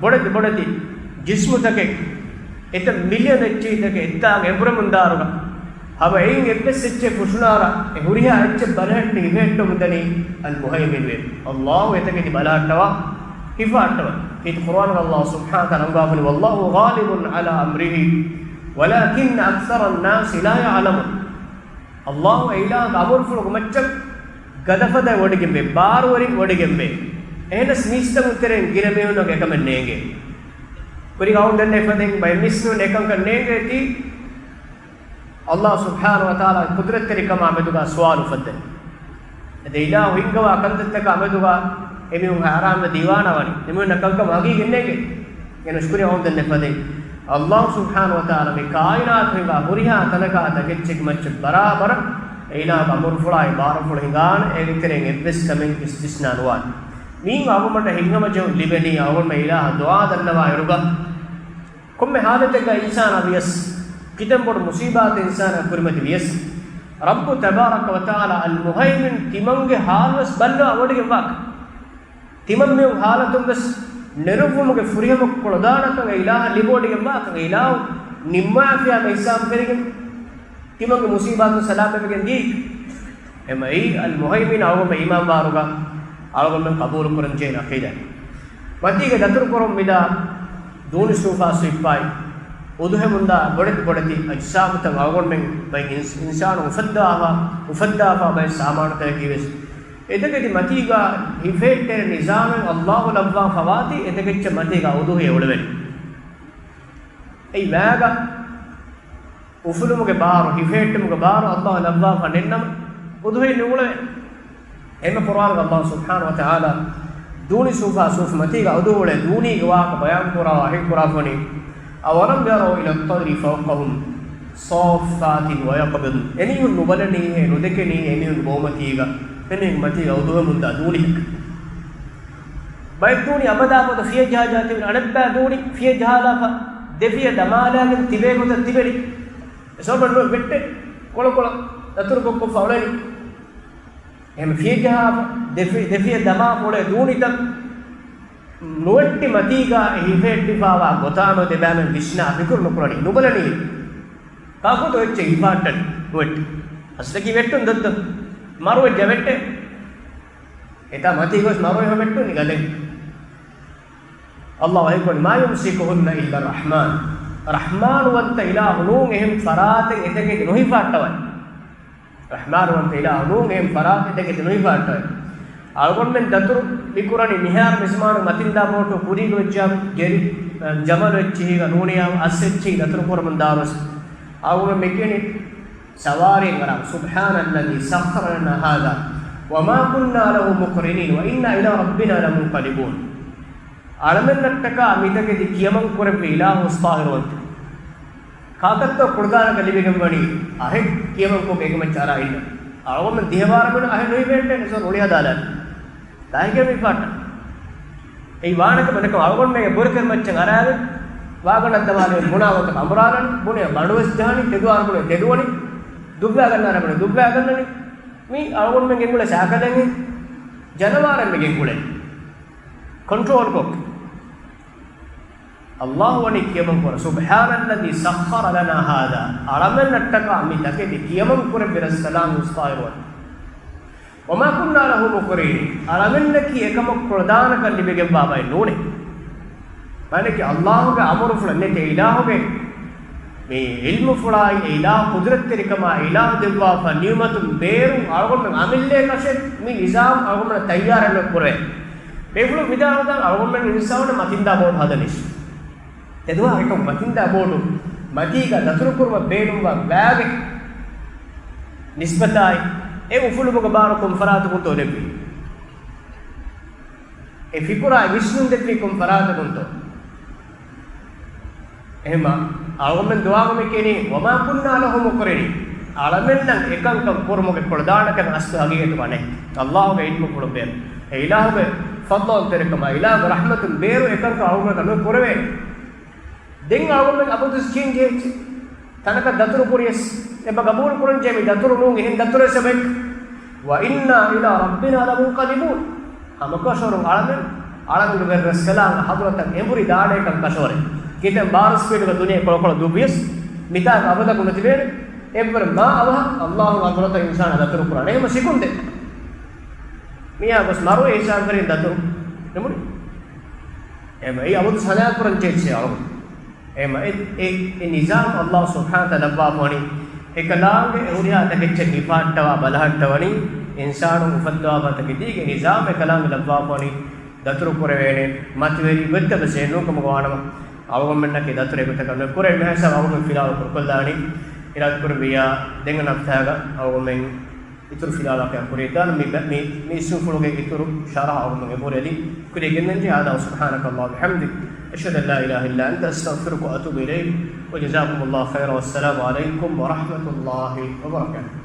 ބޮޑެތި ބޮޑެތި ޖިސްމުތަކެއް، އެތައް މިލިއަން އެއްޗިހިތަކެއް އެއްތާނގަ އެނބުރެމުންދާރުގަ، ހަމަ އެއިން އެއްވެސް އެއްޗެއް ފުށުނާރާ، އެ ހުރިހާ އެއްޗެއް ބަލަހައްޓަން ހިފެހެއްޓަމުންދަނީ އަލް މުހައިމިން ވޭ. އައްލާހު އެތަކެތި ބަލަހައްޓަވާ، ހިފަހައްޓަވާ. އެއީ ޤުރުއާނުގަ އައްލާހު ސުބްޙާނަހު ވަތަޢާލާ އަންގާފަނީ، والله غالب على أمره ولكن أكثر الناس لا يعلمون. އައްލާހު އެ އިލާހުގެ އަމުރުފުޅުގެ މައްޗަށް ގަދަފަދަ ވޮޑިގެންވޭ، ބާރުވެރި ވޮޑިގެންވޭ. އެހެނަސް މީސްތަކުން ތެރެއިން ގިނަ މީހުންނަށް އެކަމެއް ނޭނގޭ. ކުރި އައުން ދެންނެ ފަދައިން ބައެއް މީސްނުން އެކަންކަން ނޭނގޭތީ، އައްލާހު ސުބްޙާނަހު ވަތަޢާލާގެ ޤުދްރަތްތެރިކަމާ މެދުގަ ސުވާލު އުފައްދަނީ. އެ ދެ އިލާހު ހިންގަވާ ކަންތައްތަކާ މެދުގަ އެމީހުން ހައިރާންވެ ދީވާނާވަނީ. އެމީހުންނަށް ކަންކަމަށް އަގީގެއް ނޭނގޭ. އެ ނުޝްކުރީ އައުން ދެންނެ ފަދައިން. އައްލާހު ސުބްޙާނަހު ވަތަޢާލާ މި ކާއިނާތު ހިނގާ ހުރިހާ ތަނަކާ ތަކެއްޗެއްގެ މައްޗަށް ބަރާބަރަށް އެ އިލާހުގެ އަމުރުފުޅާއި ބާރުފުޅު ހިނގާނެ، އޭގެ ތެރެއިން އެއްވެސް ކަމެއް އިސްތިސްނާ ނުވާނެ. މީން އަޅުގަނޑަށް ހިތްހަމަޖެހުން ލިބެނީ އަޅުގަނޑުމެން އިލާހަށް ދުޢާ ދަންނަވާއިރުގަ، ކޮންމެ ހާލަތެއްގަ އިންސާނާ ވިޔަސް، ކިތަން ބޮޑު މުސީބާތެއް އިންސާނާ ކުރިމަތި ވިޔަސް، ރައްބު ތަބާރަކަ ވަތަޢާލާ އަލް މުހައިމިން ތިމަންގެ ހާލުވެސް ބައްލަވާ ވޮޑިގެން ވާކަން. ތިމަން މިއޮތް ހާލަތުން ވެސް ނެރުއްވުމުގެ ފުރިހަމަ ކުޅަދާނަކަން އެ އިލާހަށް ލިބިވޮޑިގެން ވާކަން، އެ އިލާހު ނިންމާފިޔާ މެ ހިސާބު ފެރިގެން ތިމަންގެ މުސީބާތުން ސަލާމަތްވެގެން ދީ. އެމައި އަލް މުހައިމިން އަޅުގަނޑުމެން އީމާންވާރުގަ އަޅުގަނޑުމެން ޤަބޫލު ކުރަން ޖެހޭ ޢަޤީދާ. މަތީގަ ދަތުރު ކުރަމުން މިދާ ދޫނި ސޫފާ ސުއިއްޕާއި، އުދުހެމުންދާ ބޮޑެތި ބޮޑެތި އަޖްސާމުތައް އަޅުގަނޑުމެން ބައެއް އިންސް-، އިންސާނު އުފައްދާފާ، އުފައްދާފާ ބައެއް ސާމާނުތަކަކީ ވެސް އެތަކެތި މަތީގަ ހިފެހެއްޓޭނެ ނިޒާމެއް އައްލާހު ލައްވާފަ ވާތީ އެތަކެއްޗެއް މަތީގަ އުދުހިޔަ އުޅެވޭނެ. އެއީ ވައިގަ އުފުލުމުގެ ބާރު، ހިފެހެއްޓުމުގެ ބާރު އައްލާހު ލައްވާފަ ނެތްނަމަ، އުދުހިޔަ ނުއުޅެވޭ. އެންމެ ފުރާނަގަ އައްލާހު ސުބްޙާނަހު ވަތަޢާލާ ދޫނި ސޫފާ ސޫފު މަތީގަ އުދުހިޔަ އުޅޭ ދޫނީގެ ވާހަކަ ބަޔާން ކުރާ ވަޙީ ކުރާފަނީ، أولم يروا إلى الطير فوقهم صافات ويقبضن. އެމީހުން ނުބަލަނީހޭ، ނުދެކެނީހޭ އެމީހުންގެ ބައުމަތީގަ، އެމީހުންގެ މަތީގަ އުދުހެމުންދާ ދޫނި. ބައެއް ދޫނި އަބަދާ އަބަދަށް ފިޔަ ޖަހާ ތިބެނީ، އަނެއްބައި ދޫނި ފިޔަ ޖަހާލާފަ، ދެ ފިޔަ ދަމާލާގެން ތިބޭ ގޮތަށް ތިބެނީ. އެ ސަބަބަށް ނުވެ ވެއްޓެ ކޮޅުކޮޅަށް ދަތުރުކޮށްކޮށްފަ އުޅެނީ. އެހެން ފިޔަ ޖަހާފަ، ދެ ފި-، ދެ ފިޔަ ދަމާފަ އުޅޭ ދޫނިތައް ނުވެއްޓި މަތީގަ އެ ހިފެހެއްޓިފަވާ ގޮތާމެދު އެބައިމީހުން ވިސްނާ ފިކުރު ނުކުރަނީ، ނުބަލަނީ. ކާކުތޯ އެއްޗެއް ހިފަހައްޓަނީ ނުވެއްޓި. އަސްލަކީ ވެއްޓުން ދޮއްދޮ. މަރުވެއްޖެ ވެއްޓެ. އެތާ މަތީ ގޮސް މަރުވެ ހަމަ ވެއްޓުނީ ގަދައިން. އައްލާހު ވަޙީކުރަނީ، ما يمسكهن إلا الرحمن. ރަޙްމާނުވަންތަ އިލާހު ނޫން އެހެން ފަރާތެއް އެތަކެތި ނުހިފަހައްޓަވަން. ރަޙްމާނުވަންތަ އިލާހު ނޫން އެހެން ފަރާތެއް އެތަކެތި ނުހިފަހައްޓަވަން. އަޅުގަނޑުމެން ދަތުރު މިކުރަނީ މިހާރު މިޒަމާނު މަތިންދާ ބޯޓު ކުރީގަ ވެއްޖާ ޖެރި، ޖަމަލު އެއްޗިހީގަ ނޫނިޔާ އަސް އެއްޗިހި ދަތުރު ކުރަމުން ދާރުސް. އަޅުގަނޑު މިކިޔަނީ ސަވާރީން އަރާ، سبحان الذي سخر لنا هذا وما كنا له مقرنين وإنا إلى ربنا لمنقلبون. އަޅަމެންނަށްޓަކާ މިތަކެތި ކިޔަމަން ކުރެއްވި އިލާހު އުސްތާހިރުވަންތެ. ކާކަށްތޯ ކުޅަދާނަކަށް ލިބިގެންވަނީ އަހެއް ކިޔަމަންކޮށް އޭގެ މައްޗަށް އަރާ އިންނަ. އަޅުގަނޑުމެން ދިހަވާރަމެން އަހެއް ނުހިބޭނެ އެސޯ ރުޅިހަދާލާ. ދާހިކެ މި ފާޓަ. އެއީ ވާނެކަމެއް ނެކަމަށް އަޅުގަނޑުމެންގެ ބުރަކެރި މައްޗަށް އަރާގެން ވާގަނޑަށް ދަމާލެވެން ބުނާ ގޮތަކަށް އަނބުރާލަން، ބުނި ބަނޑުވެސް ޖަހަނީ، ތެދުވާން ބުނި ތެދުވަނީ، ދުއްވާގަންނާނެ ބުނި ދުއްވާގަންނަނީ. މީ އަޅުގަނޑުމެން ގެންގުޅޭ ސައިކަލެއް ޖަނަވާރެއް މި ގެންގުޅޭ. ކޮންޓްރޯލް ކޮށް. އައްލާހު ވަނީ ކިޔަމަން ކުރަ. سبحان الذي سخر لنا هذا. އަޅަމެންނަށްޓަކާ މި ތަކެތި ކިޔަމަން ކުރެއްވި ރަސްކަލާނގެ އުސްތާހިރުވަން. وما كنا له مقرنين. އަޅަމެންނަކީ އެކަމަށް ކުޅަދާނަކަން ލިބިގެންވާ ބައެއް ނޫނޭ. މާނައަކީ އައްލާހުގެ އަމުރުފުޅެއް ނެތޭ އިލާހުގެ މި ޢިލްމުފުޅާއި އެ އިލާހު ޤުދުރަތްތެރިކަމާ އެ އިލާހު ދެއްވާފަ ނިޢުމަތުން ބޭރުން އަޅުގަނޑުމެން އަމިއްލައިގެން ކަށެއް މި ނިޒާމް އަޅުގަނޑުމެން ތައްޔާރެއް ނުކުރޭ. ބޭފުޅުން ވިދާޅުވިދާނެ އަޅުގަނޑުމެން އިންސާނުން މަތިންދާ ބޯޑު ހަދަނީސް. ތެދުވާ އެކަމު މަތިންދާ ބޯޑު މަތީގަ ދަތުރުކުރުމަށް ބޭނުންވާ ބައެއްގެ ނިސްބަތާއި އެ އުފުލުމުގެ ބާރު ކޮން ފަރާތަކުންތޯ ލެއްވީ؟ އެ ފިކުރާއި ވިސްނުން ދެއްވީ ކޮން ފަރާތަކުންތޯ؟ އެހެންމަ އަޅުގަނޑުމެން ދުވާލުމެއް ކިޔަނީ، وما كنا له مقرنين. އަޅަމެންނަށް އެކަންކަން ކުރުމުގެ ކުޅަދާނަކަން އަސްލު ހަގީގަތުގަ ނެތް. އައްލާހުގެ ޢިލްމުފުޅުން ބޭރު. އެ އިލާހުގެ ފަޟްލުވަންތެރިކަމާ، އިލާހުގެ ރަޙްމަތުން ބޭރު އެކަންކަން އަޅުގަނޑަކަށް ނުކުރެވޭ. ދެން އަޅުގަނޑުމެން އަބަދުވެސް ކިޔަން ޖެހިއްޖެ. ތަނަކަށް ދަތުރު ކުރިޔަސް އެބަ ގަބޫލު ކުރަން ޖެހޭ މި ދަތުރު ނޫން އެހެން ދަތުރެއް ސަބައެއް. وإنا إلى ربنا لمنقلبون. ހަމަކަށަވަރުން އަޅަމެން، އަޅަމެންގެ ރަސްކަލާނގެ ޙަޟްރަތަށް އެނބުރި ދާނޭކަން ކަށަވަރެއް. ކިތަން ބާރު ސްޕީޑުގަ ދުނިޔެ ކޮޅުކޮޅު ދުއްވިޔަސް، މިތާގަ އަބަދަކު ނުތިބޭނެ. އެއްވަރު މާ އަވަހަށް އައްލާހުގެ ޙަޟްރަތަށް އިންސާނާ ދަތުރު ކުރާނެ. އެހެންމަ ސިކުންދެއް. މިއާ ގޮސް މަރުވެ ހިސާބު ކަރިން ދަތުރު ނިމުނީ. އެހެންމަ އެއީ އަބަދު ސަލާ ކުރަން ޖެހިއްޖެ އަޅުގަނޑު. އެހެންމަ އެ، އެ، އެ ނިޒާމް އައްލާހު ސުބްޙާނަހު ވަތަޢާލާ ލައްވާފަ ވަނީ، އެކަލާނގެ ހުރިހާ ތަކެއްޗެއް ހިފާއްޓަވާ ބަލަހައްޓަވަނީ، އިންސާނުން އުފައްދަވާފަ ތަކެތީގެ ނިޒާމް އެކަލާނގެ ލައްވާފަ ވަނީ، ދަތުރު ކުރެވޭނެ، މަތިވެރި ގޮތްތައް ވެސް އެއް ނޫންކަމުގަ ވާނަމަ، އަޅުގަނޑުމެންނަކީ ދަތުރެއް ގޮތަކަށް ނުކުރޭ. މިހާ ހިސާބަށް އަޅުގަނޑު ފިލާވަޅު ކުރުކޮށްލާނީ، އިރާދަކުރެއްވިއްޔާ ދެން އަނެއް ހަފްތާގަ އަޅުގަނޑުމެން އިތުރު ފިލާވަޅަކަށް ކުރިއަށްދާނަން. މި، މި، މި އިސްމުފުޅުގެ އިތުރު ޝަރަޙަ އަޅުގަނޑުމެން އެބަހުރި އަދި ކުރިއަށް ގެންދަންޖެހޭ. هذا وسبحانك اللهم وبحمدك، أشهد أن لا إله إلا أنت، أستغفرك وأتوب إليك، وجزاكم الله خيرا، والسلام عليكم ورحمة الله وبركاته.